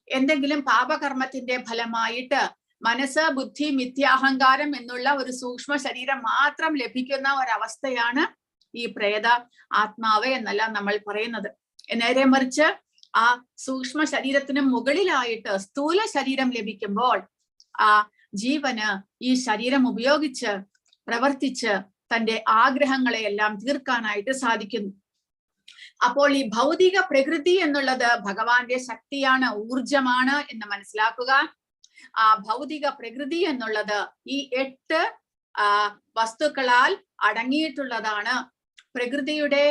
എന്തെങ്കിലും പാപകർമ്മത്തിന്റെ ഫലമായിട്ട് മനസ്സ്, ബുദ്ധി, മിഥ്യാഹങ്കാരം എന്നുള്ള ഒരു സൂക്ഷ്മ ശരീരം മാത്രം ലഭിക്കുന്ന ഒരവസ്ഥയാണ് ഈ പ്രേത ആത്മാവ് എന്നല്ല നമ്മൾ പറയുന്നത്. നേരെ മറിച്ച് ആ സൂക്ഷ്മ ശരീരത്തിന് മുകളിലായിട്ട് സ്ഥൂല ശരീരം ലഭിക്കുമ്പോൾ ആ ജീവന് ഈ ശരീരം ഉപയോഗിച്ച് പ്രവർത്തിച്ച് തന്റെ ആഗ്രഹങ്ങളെ എല്ലാം തീർക്കാനായിട്ട് സാധിക്കുന്നു. അപ്പോൾ ഈ ഭൗതിക പ്രകൃതി എന്നുള്ളത് ഭഗവാന്റെ ശക്തിയാണ്, ഊർജമാണ് എന്ന് മനസ്സിലാക്കുക. ആ ഭൗതിക പ്രകൃതി എന്നുള്ളത് ഈ 8 വസ്തുക്കളാൽ അടങ്ങിയിട്ടുള്ളതാണ്. പ്രകൃതിയുടെ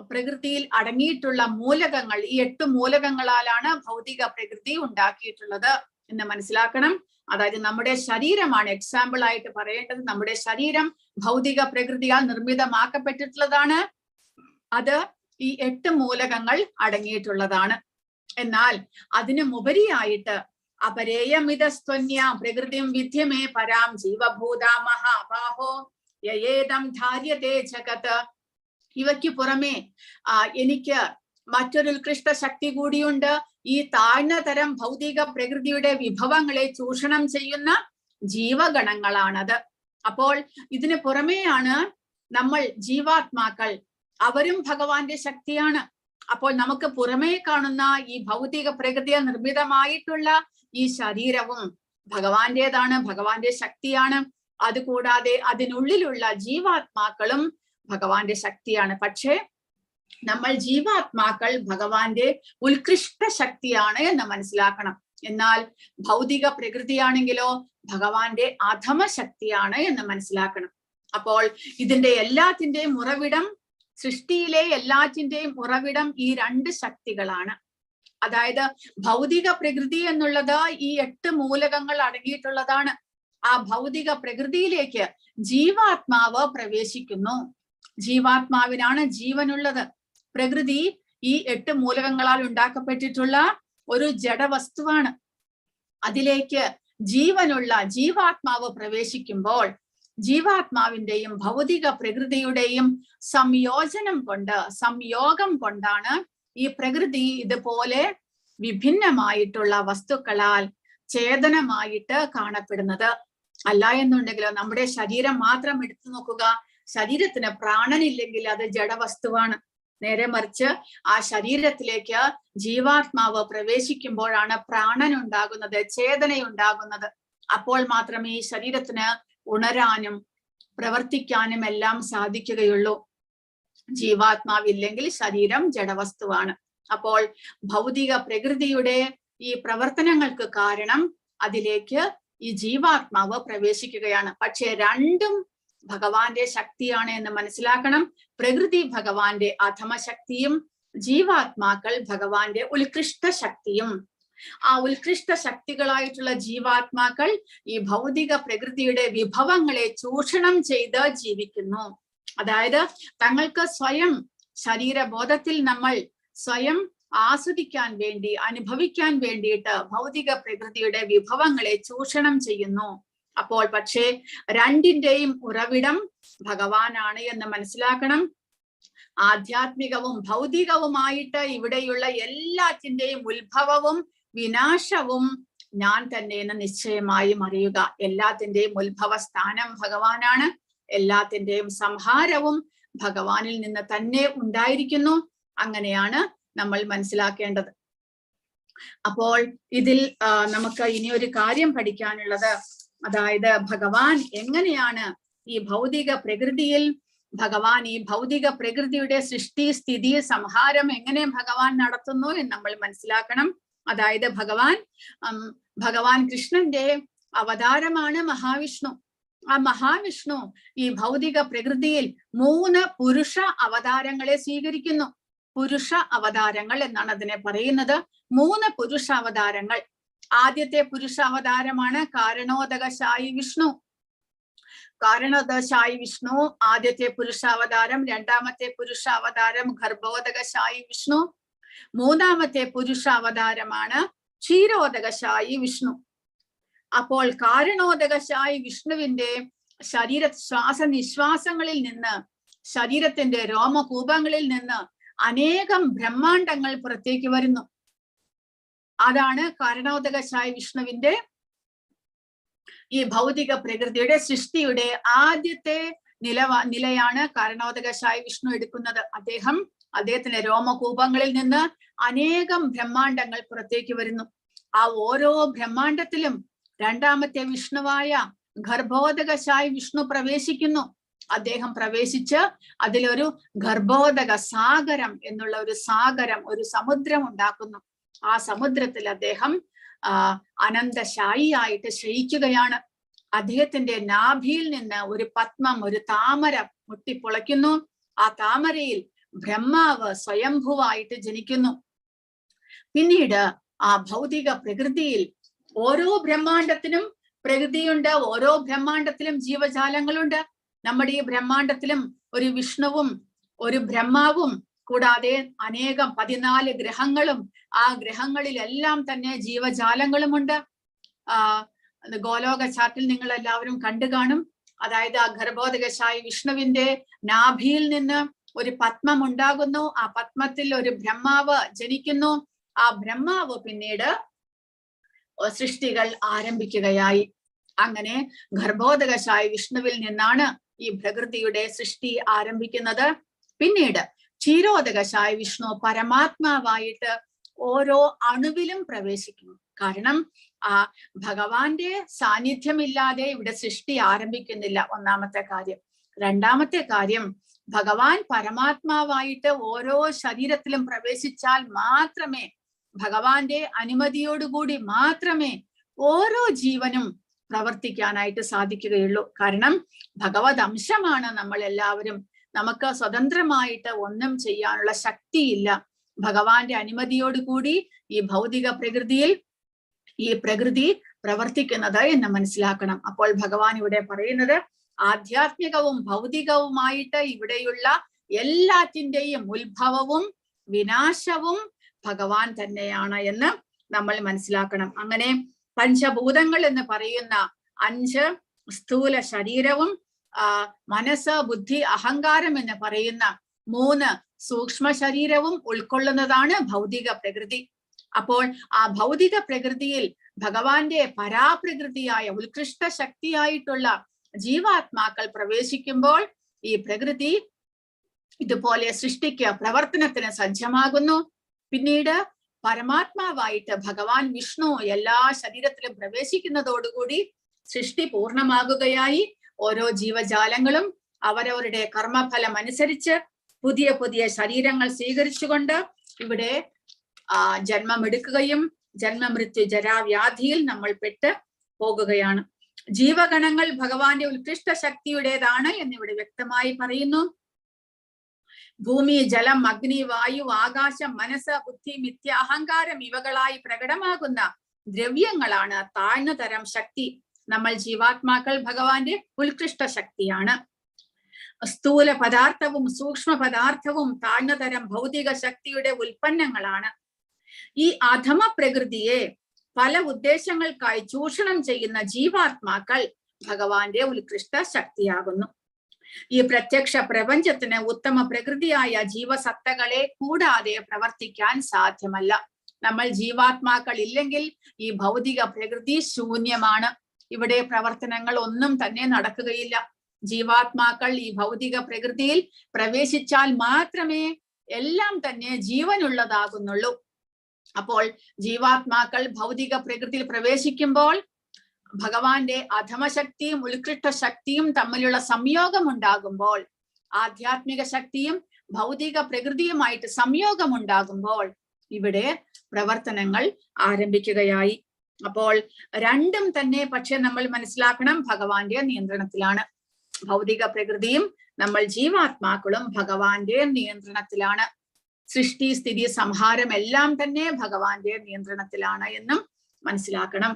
പ്രകൃതിയിൽ അടങ്ങിയിട്ടുള്ള മൂലകങ്ങൾ, ഈ 8 മൂലകങ്ങളാലാണ് ഭൗതിക പ്രകൃതി ഉണ്ടാക്കിയിട്ടുള്ളത് എന്ന് മനസ്സിലാക്കണം. അതായത് നമ്മുടെ ശരീരമാണ് എക്സാമ്പിൾ ആയിട്ട് പറയേണ്ടത്. നമ്മുടെ ശരീരം ഭൗതിക പ്രകൃതിയാൽ നിർമ്മിതമാക്കപ്പെട്ടിട്ടുള്ളതാണ്. അത് ഈ 8 മൂലകങ്ങൾ അടങ്ങിയിട്ടുള്ളതാണ്. എന്നാൽ അതിനു മുപരിയായിട്ട് അപരേയമിതസ്ത്വന്യാ പ്രകൃതിം വിദ്യമേ പരാം ജീവഭൂതാ മഹാബാഹോ യയേദം ധാര്യതേ ജഗത്. ഇവയ്ക്ക് പുറമെ എനിക്ക് മറ്റൊരു ഉത്കൃഷ്ട ശക്തി കൂടിയുണ്ട്. ഈ താഴ്ന്ന തരം ഭൗതിക പ്രകൃതിയുടെ വിഭവങ്ങളെ ചൂഷണം ചെയ്യുന്ന ജീവഗണങ്ങളാണത്. അപ്പോൾ ഇതിന് പുറമേയാണ് നമ്മൾ ജീവാത്മാക്കൾ, അവരും ഭഗവാന്റെ ശക്തിയാണ്. അപ്പോൾ നമുക്ക് പുറമേ കാണുന്ന ഈ ഭൗതിക പ്രകൃതിയെ നിർമ്മിതമായിട്ടുള്ള ഈ ശരീരവും ഭഗവാന്റേതാണ്, ഭഗവാന്റെ ശക്തിയാണ്. അതുകൂടാതെ അതിനുള്ളിലുള്ള ജീവാത്മാക്കളും ഭഗവാന്റെ ശക്തിയാണ്. പക്ഷേ നമ്മൾ ജീവാത്മാക്കൾ ഭഗവാന്റെ ഉത്കൃഷ്ട ശക്തിയാണ് എന്ന് മനസ്സിലാക്കണം. എന്നാൽ ഭൗതിക പ്രകൃതിയാണെങ്കിലോ ഭഗവാന്റെ അധമ ശക്തിയാണ് എന്ന് മനസ്സിലാക്കണം. അപ്പോൾ ഇതിന്റെ എല്ലാത്തിന്റെയും ഉറവിടം, സൃഷ്ടിയിലെ എല്ലാറ്റിന്റെയും ഉറവിടം ഈ 2 ശക്തികളാണ്. അതായത് ഭൗതിക പ്രകൃതി എന്നുള്ളത് ഈ 8 മൂലകങ്ങൾ അടങ്ങിയിട്ടുള്ളതാണ്. ആ ഭൗതിക പ്രകൃതിയിലേക്ക് ജീവാത്മാവ് പ്രവേശിക്കുന്നു. ജീവാത്മാവിനാണ് ജീവനുള്ളത്. പ്രകൃതി ഈ 8 മൂലകങ്ങളാൽ ഉണ്ടാക്കപ്പെട്ടിട്ടുള്ള ഒരു ജഡവസ്തുവാണ്. അതിലേക്ക് ജീവനുള്ള ജീവാത്മാവ് പ്രവേശിക്കുമ്പോൾ ജീവാത്മാവിന്റെയും ഭൗതിക പ്രകൃതിയുടെയും സംയോജനം കൊണ്ട്, സംയോഗം കൊണ്ടാണ് ഈ പ്രകൃതി ഇതുപോലെ വിഭിന്നമായിട്ടുള്ള വസ്തുക്കളാൽ ചേതനമായിട്ട് കാണപ്പെടുന്നത്. അല്ല എന്നുണ്ടെങ്കിലോ നമ്മുടെ ശരീരം മാത്രം എടുത്തു നോക്കുക, ശരീരത്തിന് പ്രാണനില്ലെങ്കിൽ അത് ജഡവസ്തുവാണ്. നേരെ മറിച്ച് ആ ശരീരത്തിലേക്ക് ജീവാത്മാവ് പ്രവേശിക്കുമ്പോഴാണ് പ്രാണൻ ഉണ്ടാകുന്നത്, ചേതനയുണ്ടാകുന്നത്. അപ്പോൾ മാത്രമേ ഈ ശരീരത്തിന് ഉണരാനും പ്രവർത്തിക്കാനും എല്ലാം സാധിക്കുകയുള്ളൂ. ജീവാത്മാവില്ലെങ്കിൽ ശരീരം ജഡവസ്തുവാണ്. അപ്പോൾ ഭൗതിക പ്രകൃതിയുടെ ഈ പ്രവർത്തനങ്ങൾക്ക് കാരണം അതിലേക്ക് ഈ ജീവാത്മാവ് പ്രവേശിക്കുകയാണ്. പക്ഷെ രണ്ടും ഭഗവാന്റെ ശക്തിയാണ് എന്ന് മനസ്സിലാക്കണം. പ്രകൃതി ഭഗവാന്റെ അധമ ശക്തിയും ജീവാത്മാക്കൾ ഭഗവാന്റെ ഉത്കൃഷ്ട ശക്തിയും. ആ ഉത്കൃഷ്ട ശക്തികളായിട്ടുള്ള ജീവാത്മാക്കൾ ഈ ഭൗതിക പ്രകൃതിയുടെ വിഭവങ്ങളെ ചൂഷണം ചെയ്ത് ജീവിക്കുന്നു. അതായത് തങ്ങൾക്ക് സ്വയം ശരീരബോധത്തിൽ നമ്മൾ സ്വയം ആസ്വദിക്കാൻ വേണ്ടി, അനുഭവിക്കാൻ വേണ്ടിയിട്ട് ഭൗതിക പ്രകൃതിയുടെ വിഭവങ്ങളെ ചൂഷണം ചെയ്യുന്നു. അപ്പോൾ പക്ഷേ രണ്ടിന്റെയും ഉറവിടം ഭഗവാനാണ് എന്ന് മനസ്സിലാക്കണം. ആധ്യാത്മികവും ഭൗതികവുമായിട്ട് ഇവിടെയുള്ള എല്ലാറ്റിന്റെയും ഉത്ഭവവും വിനാശവും ഞാൻ തന്നെ എന്ന് നിശ്ചയമായും അറിയുക. എല്ലാത്തിന്റെയും ഉത്ഭവ സ്ഥാനം ഭഗവാനാണ്, എല്ലാത്തിന്റെയും സംഹാരവും ഭഗവാനിൽ നിന്ന് തന്നെ ഉണ്ടായിരിക്കുന്നു. അങ്ങനെയാണ് നമ്മൾ മനസ്സിലാക്കേണ്ടത്. അപ്പോൾ ഇതിൽ നമുക്ക് ഇനി ഒരു കാര്യം പഠിക്കാനുള്ളത്, അതായത് ഭഗവാൻ എങ്ങനെയാണ് ഈ ഭൗതിക പ്രകൃതിയിൽ, ഭഗവാൻ ഈ ഭൗതിക പ്രകൃതിയുടെ സൃഷ്ടി സ്ഥിതി സംഹാരം എങ്ങനെ ഭഗവാൻ നടത്തുന്നു എന്ന് നമ്മൾ മനസ്സിലാക്കണം. അതായത് ഭഗവാൻ കൃഷ്ണന്റെ അവതാരമാണ് മഹാവിഷ്ണു. ആ മഹാവിഷ്ണു ഈ ഭൗതിക പ്രകൃതിയിൽ 3 പുരുഷ അവതാരങ്ങളെ സ്വീകരിക്കുന്നു. പുരുഷ അവതാരങ്ങൾ എന്നാണ് അതിനെ പറയുന്നത്. 3 പുരുഷ അവതാരങ്ങൾ. ആദ്യത്തെ പുരുഷ അവതാരമാണ് കാരണോദകശായി വിഷ്ണു. കാരണോദകശായി വിഷ്ണു ആദ്യത്തെ പുരുഷാവതാരം. രണ്ടാമത്തെ പുരുഷാവതാരം ഗർഭോദകശായി വിഷ്ണു. മൂന്നാമത്തെ പുരുഷാവതാരമാണ് ക്ഷീരോദകശായി വിഷ്ണു. അപ്പോൾ കാരണോദകശായി വിഷ്ണുവിന്റെ ശരീര ശ്വാസ നിശ്വാസങ്ങളിൽ നിന്ന്, ശരീരത്തിന്റെ രോമകൂപങ്ങളിൽ നിന്ന് അനേകം ബ്രഹ്മാണ്ടങ്ങൾ പുറത്തേക്ക് വരുന്നു. അതാണ് കാരണോദകശായി വിഷ്ണുവിന്റെ ഈ ഭൗതിക പ്രകൃതിയുടെ സൃഷ്ടിയുടെ ആദ്യത്തെ നിലയാണ് കാരണോദകശായി വിഷ്ണു എടുക്കുന്നത്. അദ്ദേഹത്തിന്റെ രോമകൂപങ്ങളിൽ നിന്ന് അനേകം ബ്രഹ്മാണ്ടങ്ങൾ പുറത്തേക്ക് വരുന്നു. ആ ഓരോ ബ്രഹ്മാണ്ടത്തിലും രണ്ടാമത്തെ വിഷ്ണുവായ ഗർഭോദകശായി വിഷ്ണു പ്രവേശിക്കുന്നു. അദ്ദേഹം പ്രവേശിച്ച് അതിലൊരു ഗർഭോദക സാഗരം എന്നുള്ള ഒരു സാഗരം, ഒരു സമുദ്രം ഉണ്ടാക്കുന്നു. ആ സമുദ്രത്തിൽ അദ്ദേഹം അനന്തശായിയായിട്ട് ശയിക്കുകയാണ്. അദ്ദേഹത്തിന്റെ നാഭിയിൽ നിന്ന് ഒരു പത്മം, ഒരു താമര മുട്ടിപ്പൊളയ്ക്കുന്നു. ആ താമരയിൽ ബ്രഹ്മാവ് സ്വയംഭുവായിട്ട് ജനിക്കുന്നു. പിന്നീട് ആ ഭൗതിക പ്രകൃതിയിൽ ഓരോ ബ്രഹ്മാണ്ടത്തിനും പ്രകൃതിയുണ്ട്, ഓരോ ബ്രഹ്മാണ്ടത്തിലും ജീവജാലങ്ങളുണ്ട്. നമ്മുടെ ഈ ബ്രഹ്മാണ്ടത്തിലും ഒരു വിഷ്ണുവും ഒരു ബ്രഹ്മാവും കൂടാതെ അനേകം 14 ഗ്രഹങ്ങളും ആ ഗ്രഹങ്ങളിലെല്ലാം തന്നെ ജീവജാലങ്ങളുമുണ്ട്. ഗോലോക ചാർട്ടിൽ നിങ്ങൾ എല്ലാവരും കണ്ടു കാണും. അതായത് ആ ഗർഭോദകശായി വിഷ്ണുവിന്റെ നാഭിയിൽ നിന്ന് ഒരു പത്മം ഉണ്ടാകുന്നു. ആ പത്മത്തിൽ ഒരു ബ്രഹ്മാവ് ജനിക്കുന്നു. ആ ബ്രഹ്മാവ് പിന്നീട് സൃഷ്ടികൾ ആരംഭിക്കുകയായി. അങ്ങനെ ഗർഭോദകശായി വിഷ്ണുവിൽ നിന്നാണ് ഈ പ്രകൃതിയുടെ സൃഷ്ടി ആരംഭിക്കുന്നത്. പിന്നീട് ക്ഷീരോദകശായി വിഷ്ണു പരമാത്മാവായിട്ട് ഓരോ അണുവിലും പ്രവേശിക്കുന്നു. കാരണം ആ ഭഗവാന്റെ സാന്നിധ്യമില്ലാതെ ഇവിടെ സൃഷ്ടി ആരംഭിക്കുന്നില്ല, ഒന്നാമത്തെ കാര്യം. രണ്ടാമത്തെ കാര്യം, ഭഗവാൻ പരമാത്മാവായിട്ട് ഓരോ ശരീരത്തിലും പ്രവേശിച്ചാൽ മാത്രമേ, ഭഗവാന്റെ അനുമതിയോടുകൂടി മാത്രമേ ഓരോ ജീവനും പ്രവർത്തിക്കാനായിട്ട് സാധിക്കുകയുള്ളൂ. കാരണം ഭഗവത് അംശമാണ് നമ്മൾ എല്ലാവരും. നമുക്ക് സ്വതന്ത്രമായിട്ട് ഒന്നും ചെയ്യാനുള്ള ശക്തിയില്ല. ഭഗവാന്റെ അനുമതിയോടുകൂടി ഈ ഭൗതിക പ്രകൃതിയിൽ ഈ പ്രകൃതി പ്രവർത്തിക്കുന്നത് എന്ന് മനസ്സിലാക്കണം. അപ്പോൾ ഭഗവാൻ ഇവിടെ പറയുന്നത് ആധ്യാത്മികവും ഭൗതികവുമായിട്ട് ഇവിടെയുള്ള എല്ലാറ്റിന്റെയും ഉത്ഭവവും വിനാശവും ഭഗവാൻ തന്നെയാണ് എന്ന് നമ്മൾ മനസ്സിലാക്കണം. അങ്ങനെ പഞ്ചഭൂതങ്ങൾ എന്ന് പറയുന്ന 5 സ്ഥൂല ശരീരവും മനസ്സ്, ബുദ്ധി, അഹങ്കാരം എന്ന് പറയുന്ന 3 സൂക്ഷ്മ ശരീരവും ഉൾക്കൊള്ളുന്നതാണ് ഭൗതിക പ്രകൃതി. അപ്പോൾ ആ ഭൗതിക പ്രകൃതിയിൽ ഭഗവാന്റെ പരാപ്രകൃതിയായ ഉത്കൃഷ്ട ശക്തിയായിട്ടുള്ള ജീവാത്മാക്കൾ പ്രവേശിക്കുമ്പോൾ ഈ പ്രകൃതി ഇതുപോലെ സൃഷ്ടിക്ക്, പ്രവർത്തനത്തിന് സജ്ജമാകുന്നു. പിന്നീട് പരമാത്മാവായിട്ട് ഭഗവാൻ വിഷ്ണു എല്ലാ ശരീരത്തിലും പ്രവേശിക്കുന്നതോടുകൂടി സൃഷ്ടി പൂർണ്ണമാകുകയായി. ഓരോ ജീവജാലങ്ങളും അവരവരുടെ കർമ്മഫലം അനുസരിച്ച് പുതിയ പുതിയ ശരീരങ്ങൾ സ്വീകരിച്ചുകൊണ്ട് ഇവിടെ ജന്മമെടുക്കുകയും ജന്മമൃത്യു ജരാവ്യാധിയിൽ നമ്മൾ പെട്ട് പോകുകയാണ്. ജീവഗണങ്ങൾ ഭഗവാന്റെ ഉത്കൃഷ്ട ശക്തിയുടേതാണ് എന്നിവിടെ വ്യക്തമായി പറയുന്നു. ഭൂമി, ജലം, അഗ്നി, വായു, ആകാശം, മനസ്സ്, ബുദ്ധി, മിഥ്യ, അഹങ്കാരം ഇവകളായി പ്രകടമാകുന്ന ദ്രവ്യങ്ങളാണ് താഴ്ന്ന തരം ശക്തി. നമ്മൾ ജീവാത്മാക്കൾ ഭഗവാന്റെ ഉത്കൃഷ്ട ശക്തിയാണ്. സ്ഥൂല പദാർത്ഥവും സൂക്ഷ്മ പദാർത്ഥവും താഴ്ന്ന തരം ഭൗതിക ശക്തിയുടെ ഉൽപ്പന്നങ്ങളാണ്. ഈ അധമ പ്രകൃതിയെ പല ഉദ്ദേശങ്ങൾക്കായി ചൂഷണം ചെയ്യുന്ന ജീവാത്മാക്കൾ ഭഗവാന്റെ ഉത്കൃഷ്ട ശക്തിയാകുന്നു. ഈ പ്രത്യക്ഷ പ്രപഞ്ചത്തിന് ഉത്തമ പ്രകൃതിയായ ജീവസത്തകളെ കൂടാതെ പ്രവർത്തിക്കാൻ സാധ്യമല്ല. നമ്മൾ ജീവാത്മാക്കൾ ഇല്ലെങ്കിൽ ഈ ഭൗതിക പ്രകൃതി ശൂന്യമാണ്. ഇവിടെ പ്രവർത്തനങ്ങൾ ഒന്നും തന്നെ നടക്കുകയില്ല. ജീവാത്മാക്കൾ ഈ ഭൗതിക പ്രകൃതിയിൽ പ്രവേശിച്ചാൽ മാത്രമേ എല്ലാം തന്നെ ജീവനുള്ളതാകുന്നുള്ളൂ. അപ്പോൾ ജീവാത്മാക്കൾ ഭൗതിക പ്രകൃതിയിൽ പ്രവേശിക്കുമ്പോൾ ഭഗവാന്റെ അധമശക്തിയും ഉത്കൃഷ്ട ശക്തിയും തമ്മിലുള്ള സംയോഗം ഉണ്ടാകുമ്പോൾ, ആധ്യാത്മിക ശക്തിയും ഭൗതിക പ്രകൃതിയുമായിട്ട് സംയോഗം ഉണ്ടാകുമ്പോൾ ഇവിടെ പ്രവർത്തനങ്ങൾ ആരംഭിക്കുകയായി. അപ്പോൾ രണ്ടും തന്നെ പക്ഷെ നമ്മൾ മനസ്സിലാക്കണം ഭഗവാന്റെ നിയന്ത്രണത്തിലാണ്. ഭൗതിക പ്രകൃതിയും നമ്മൾ ജീവാത്മാക്കളും ഭഗവാന്റെ നിയന്ത്രണത്തിലാണ്. സൃഷ്ടി, സ്ഥിതി, സംഹാരം എല്ലാം തന്നെ ഭഗവാന്റെ നിയന്ത്രണത്തിലാണ് എന്നും മനസ്സിലാക്കണം.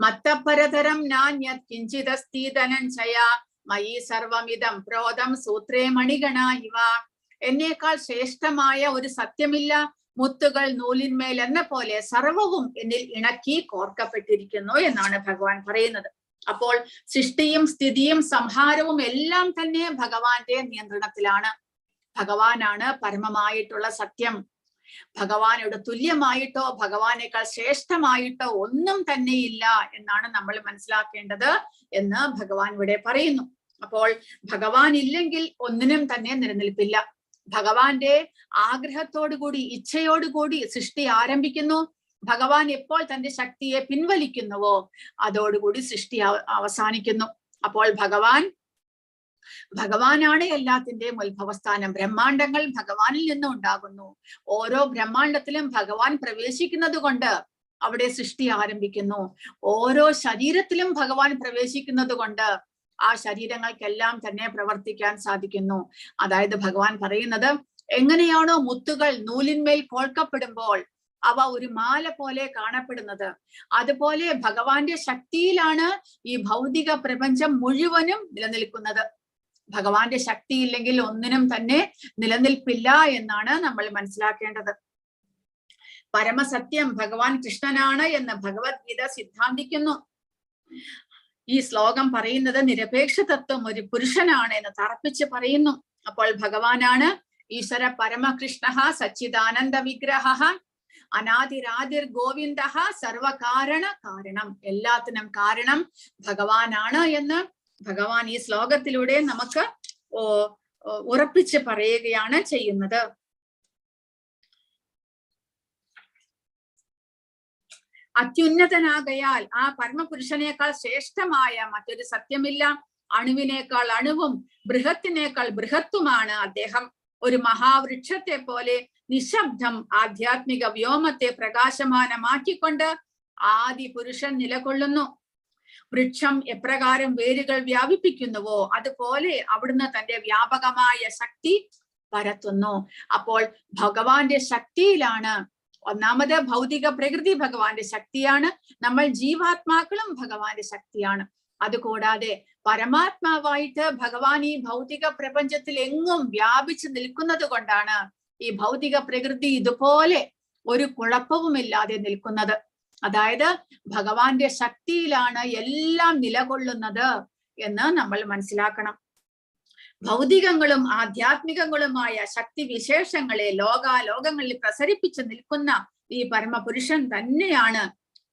മത്തപരതരം നാന്യത് കിഞ്ചിദസ്തി ധനഞ്ജയ മയി സർവമിദം പ്രോതം സൂത്രേ മണിഗണ ഇവ. എന്നേക്കാൾ ശ്രേഷ്ഠമായ ഒരു സത്യമില്ല. മുത്തുകൾ നൂലിന്മേൽ എന്ന പോലെ സർവവും എന്നിൽ ഇണക്കി കോർക്കപ്പെട്ടിരിക്കുന്നു എന്നാണ് ഭഗവാൻ പറയുന്നത്. അപ്പോൾ സൃഷ്ടിയും സ്ഥിതിയും സംഹാരവും എല്ലാം തന്നെ ഭഗവാന്റെ നിയന്ത്രണത്തിലാണ്. ഭഗവാനാണ് പരമമായിട്ടുള്ള സത്യം. ഭഗവാനോട് തുല്യമായിട്ടോ ഭഗവാനേക്കാൾ ശ്രേഷ്ഠമായിട്ടോ ഒന്നും തന്നെ ഇല്ല എന്നാണ് നമ്മൾ മനസ്സിലാക്കേണ്ടത് എന്ന് ഭഗവാൻ ഇവിടെ പറയുന്നു. അപ്പോൾ ഭഗവാൻ ഇല്ലെങ്കിൽ ഒന്നിനും തന്നെ നിലനിൽപ്പില്ല. ഭഗവാന്റെ ആഗ്രഹത്തോടുകൂടി ഇച്ഛയോടുകൂടി സൃഷ്ടി ആരംഭിക്കുന്നു. ഭഗവാൻ എപ്പോൾ തന്റെ ശക്തിയെ പിൻവലിക്കുന്നുവോ അതോടുകൂടി സൃഷ്ടി അവസാനിക്കുന്നു. അപ്പോൾ ഭഗവാനാണ് എല്ലാത്തിന്റെയും ഉത്ഭവസ്ഥാനം. ബ്രഹ്മാണ്ടങ്ങൾ ഭഗവാനിൽ നിന്നും ഉണ്ടാകുന്നു. ഓരോ ബ്രഹ്മാണ്ടത്തിലും ഭഗവാൻ പ്രവേശിക്കുന്നത് കൊണ്ട് അവിടെ സൃഷ്ടി ആരംഭിക്കുന്നു. ഓരോ ശരീരത്തിലും ഭഗവാൻ പ്രവേശിക്കുന്നത് കൊണ്ട് ആ ശരീരങ്ങൾക്കെല്ലാം തന്നെ പ്രവർത്തിക്കാൻ സാധിക്കുന്നു. അതായത് ഭഗവാൻ പറയുന്നത്, എങ്ങനെയാണോ മുത്തുകൾ നൂലിന്മേൽ കോർക്കപ്പെടുമ്പോൾ അവ ഒരു മാല പോലെ കാണപ്പെടുന്നത്, അതുപോലെ ഭഗവാന്റെ ശക്തിയിലാണ് ഈ ഭൗതിക പ്രപഞ്ചം മുഴുവനും നിലനിൽക്കുന്നത്. ഭഗവാന്റെ ശക്തിയില്ലെങ്കിൽ ഒന്നിനും തന്നെ നിലനിൽപ്പില്ല എന്നാണ് നമ്മൾ മനസ്സിലാക്കേണ്ടത്. പരമസത്യം ഭഗവാൻ കൃഷ്ണനാണ് എന്ന് ഭഗവത്ഗീത സിദ്ധാന്തിക്കുന്നു. ഈ ശ്ലോകം പറയുന്നത് നിരപേക്ഷ തത്വം ഒരു പുരുഷനാണ് എന്ന് തറപ്പിച്ച് പറയുന്നു. അപ്പോൾ ഭഗവാനാണ് ഈശ്വര പരമകൃഷ്ണ സച്ചിദാനന്ദ വിഗ്രഹ അനാദിരാദിർ ഗോവിന്ദ സർവകാരണ കാരണം. എല്ലാത്തിനും കാരണം ഭഗവാനാണ് എന്ന് ഭഗവാൻ ഈ ശ്ലോകത്തിലൂടെ നമുക്ക് ഉറപ്പിച്ച് പറയുകയാണ് ചെയ്യുന്നത്. അത്യുന്നതനാകയാൽ ആ പരമപുരുഷനേക്കാൾ ശ്രേഷ്ഠമായ മറ്റൊരു സത്യമില്ല. അണുവിനേക്കാൾ അണുവും ബൃഹത്തിനേക്കാൾ ബൃഹത്തുമാണ് അദ്ദേഹം. ഒരു മഹാവൃക്ഷത്തെ പോലെ നിശബ്ദം ആധ്യാത്മിക വ്യോമത്തെ പ്രകാശമാനമാക്കിക്കൊണ്ട് ആദി പുരുഷൻ നിലകൊള്ളുന്നു. വൃക്ഷം എപ്രകാരം വേരുകൾ വ്യാപിപ്പിക്കുന്നുവോ അതുപോലെ അവിടുന്ന് തന്റെ വ്യാപകമായ ശക്തി പരത്തുന്നു. അപ്പോൾ ഭഗവാന്റെ ശക്തിയിലാണ് ഒന്നാമത് ഭൗതിക പ്രകൃതി ഭഗവാന്റെ ശക്തിയാണ്, നമ്മൾ ജീവാത്മാക്കളും ഭഗവാന്റെ ശക്തിയാണ്. അതുകൂടാതെ പരമാത്മാവായിട്ട് ഭഗവാൻ ഈ ഭൗതിക പ്രപഞ്ചത്തിൽ എങ്ങും വ്യാപിച്ചു നിൽക്കുന്നത് കൊണ്ടാണ് ഈ ഭൗതിക പ്രകൃതി ഇതുപോലെ ഒരു കുഴപ്പവുമില്ലാതെ നിൽക്കുന്നത്. അതായത് ഭഗവാന്റെ ശക്തിയിലാണ് എല്ലാം നിലകൊള്ളുന്നത് എന്ന് നമ്മൾ മനസ്സിലാക്കണം. ഭൗതികങ്ങളും ആധ്യാത്മികങ്ങളുമായ ശക്തി വിശേഷങ്ങളെ ലോകാലോകങ്ങളിൽ പ്രസരിപ്പിച്ചു നിൽക്കുന്ന ഈ പരമപുരുഷൻ തന്നെയാണ്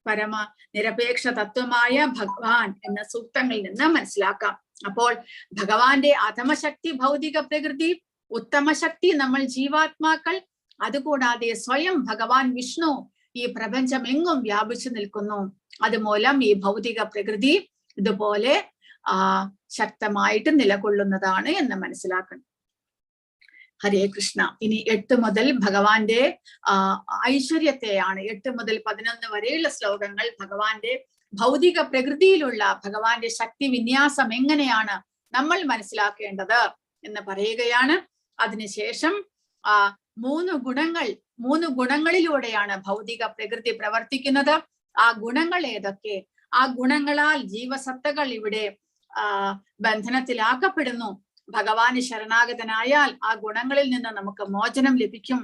പരമ നിരപേക്ഷ തത്വമായ ഭഗവാൻ എന്ന സൂക്തങ്ങളിൽ നിന്ന് മനസ്സിലാക്കാം. അപ്പോൾ ഭഗവാന്റെ അധമശക്തി ഭൗതിക പ്രകൃതി, ഉത്തമ ശക്തി നമ്മൾ ജീവാത്മാക്കൾ, അതുകൂടാതെ സ്വയം ഭഗവാൻ വിഷ്ണു ഈ പ്രപഞ്ചമെങ്ങും വ്യാപിച്ചു നിൽക്കുന്നു. അതുമൂലം ഈ ഭൗതിക പ്രകൃതി ഇതുപോലെ ശക്തമായിട്ട് നിലകൊള്ളുന്നതാണ് എന്ന് മനസ്സിലാക്കണം. ഹരേ കൃഷ്ണ. ഇനി 8 മുതൽ ഭഗവാന്റെ ഐശ്വര്യത്തെയാണ് 8 മുതൽ 11 വരെയുള്ള ശ്ലോകങ്ങൾ ഭഗവാന്റെ ഭൗതിക പ്രകൃതിയിലുള്ള ഭഗവാന്റെ ശക്തി വിന്യാസം എങ്ങനെയാണ് നമ്മൾ മനസ്സിലാക്കേണ്ടത് എന്ന് പറയുകയാണ്. അതിനുശേഷം 3 ഗുണങ്ങളിലൂടെയാണ് ഭൗതിക പ്രകൃതി പ്രവർത്തിക്കുന്നത്. ആ ഗുണങ്ങൾ ഏതൊക്കെ? ആ ഗുണങ്ങളാൽ ജീവസത്തകൾ ഇവിടെ ബന്ധനത്തിലാക്കപ്പെടുന്നു. ഭഗവാന് ശരണാഗതനായാൽ ആ ഗുണങ്ങളിൽ നിന്ന് നമുക്ക് മോചനം ലഭിക്കും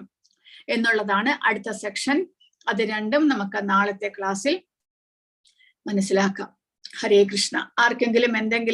എന്നുള്ളതാണ് അടുത്ത സെക്ഷൻ. അത് രണ്ടും നമുക്ക് നാളത്തെ ക്ലാസ്സിൽ മനസ്സിലാക്കാം. ഹരേ കൃഷ്ണ. ആർക്കെങ്കിലും എന്തെങ്കിലും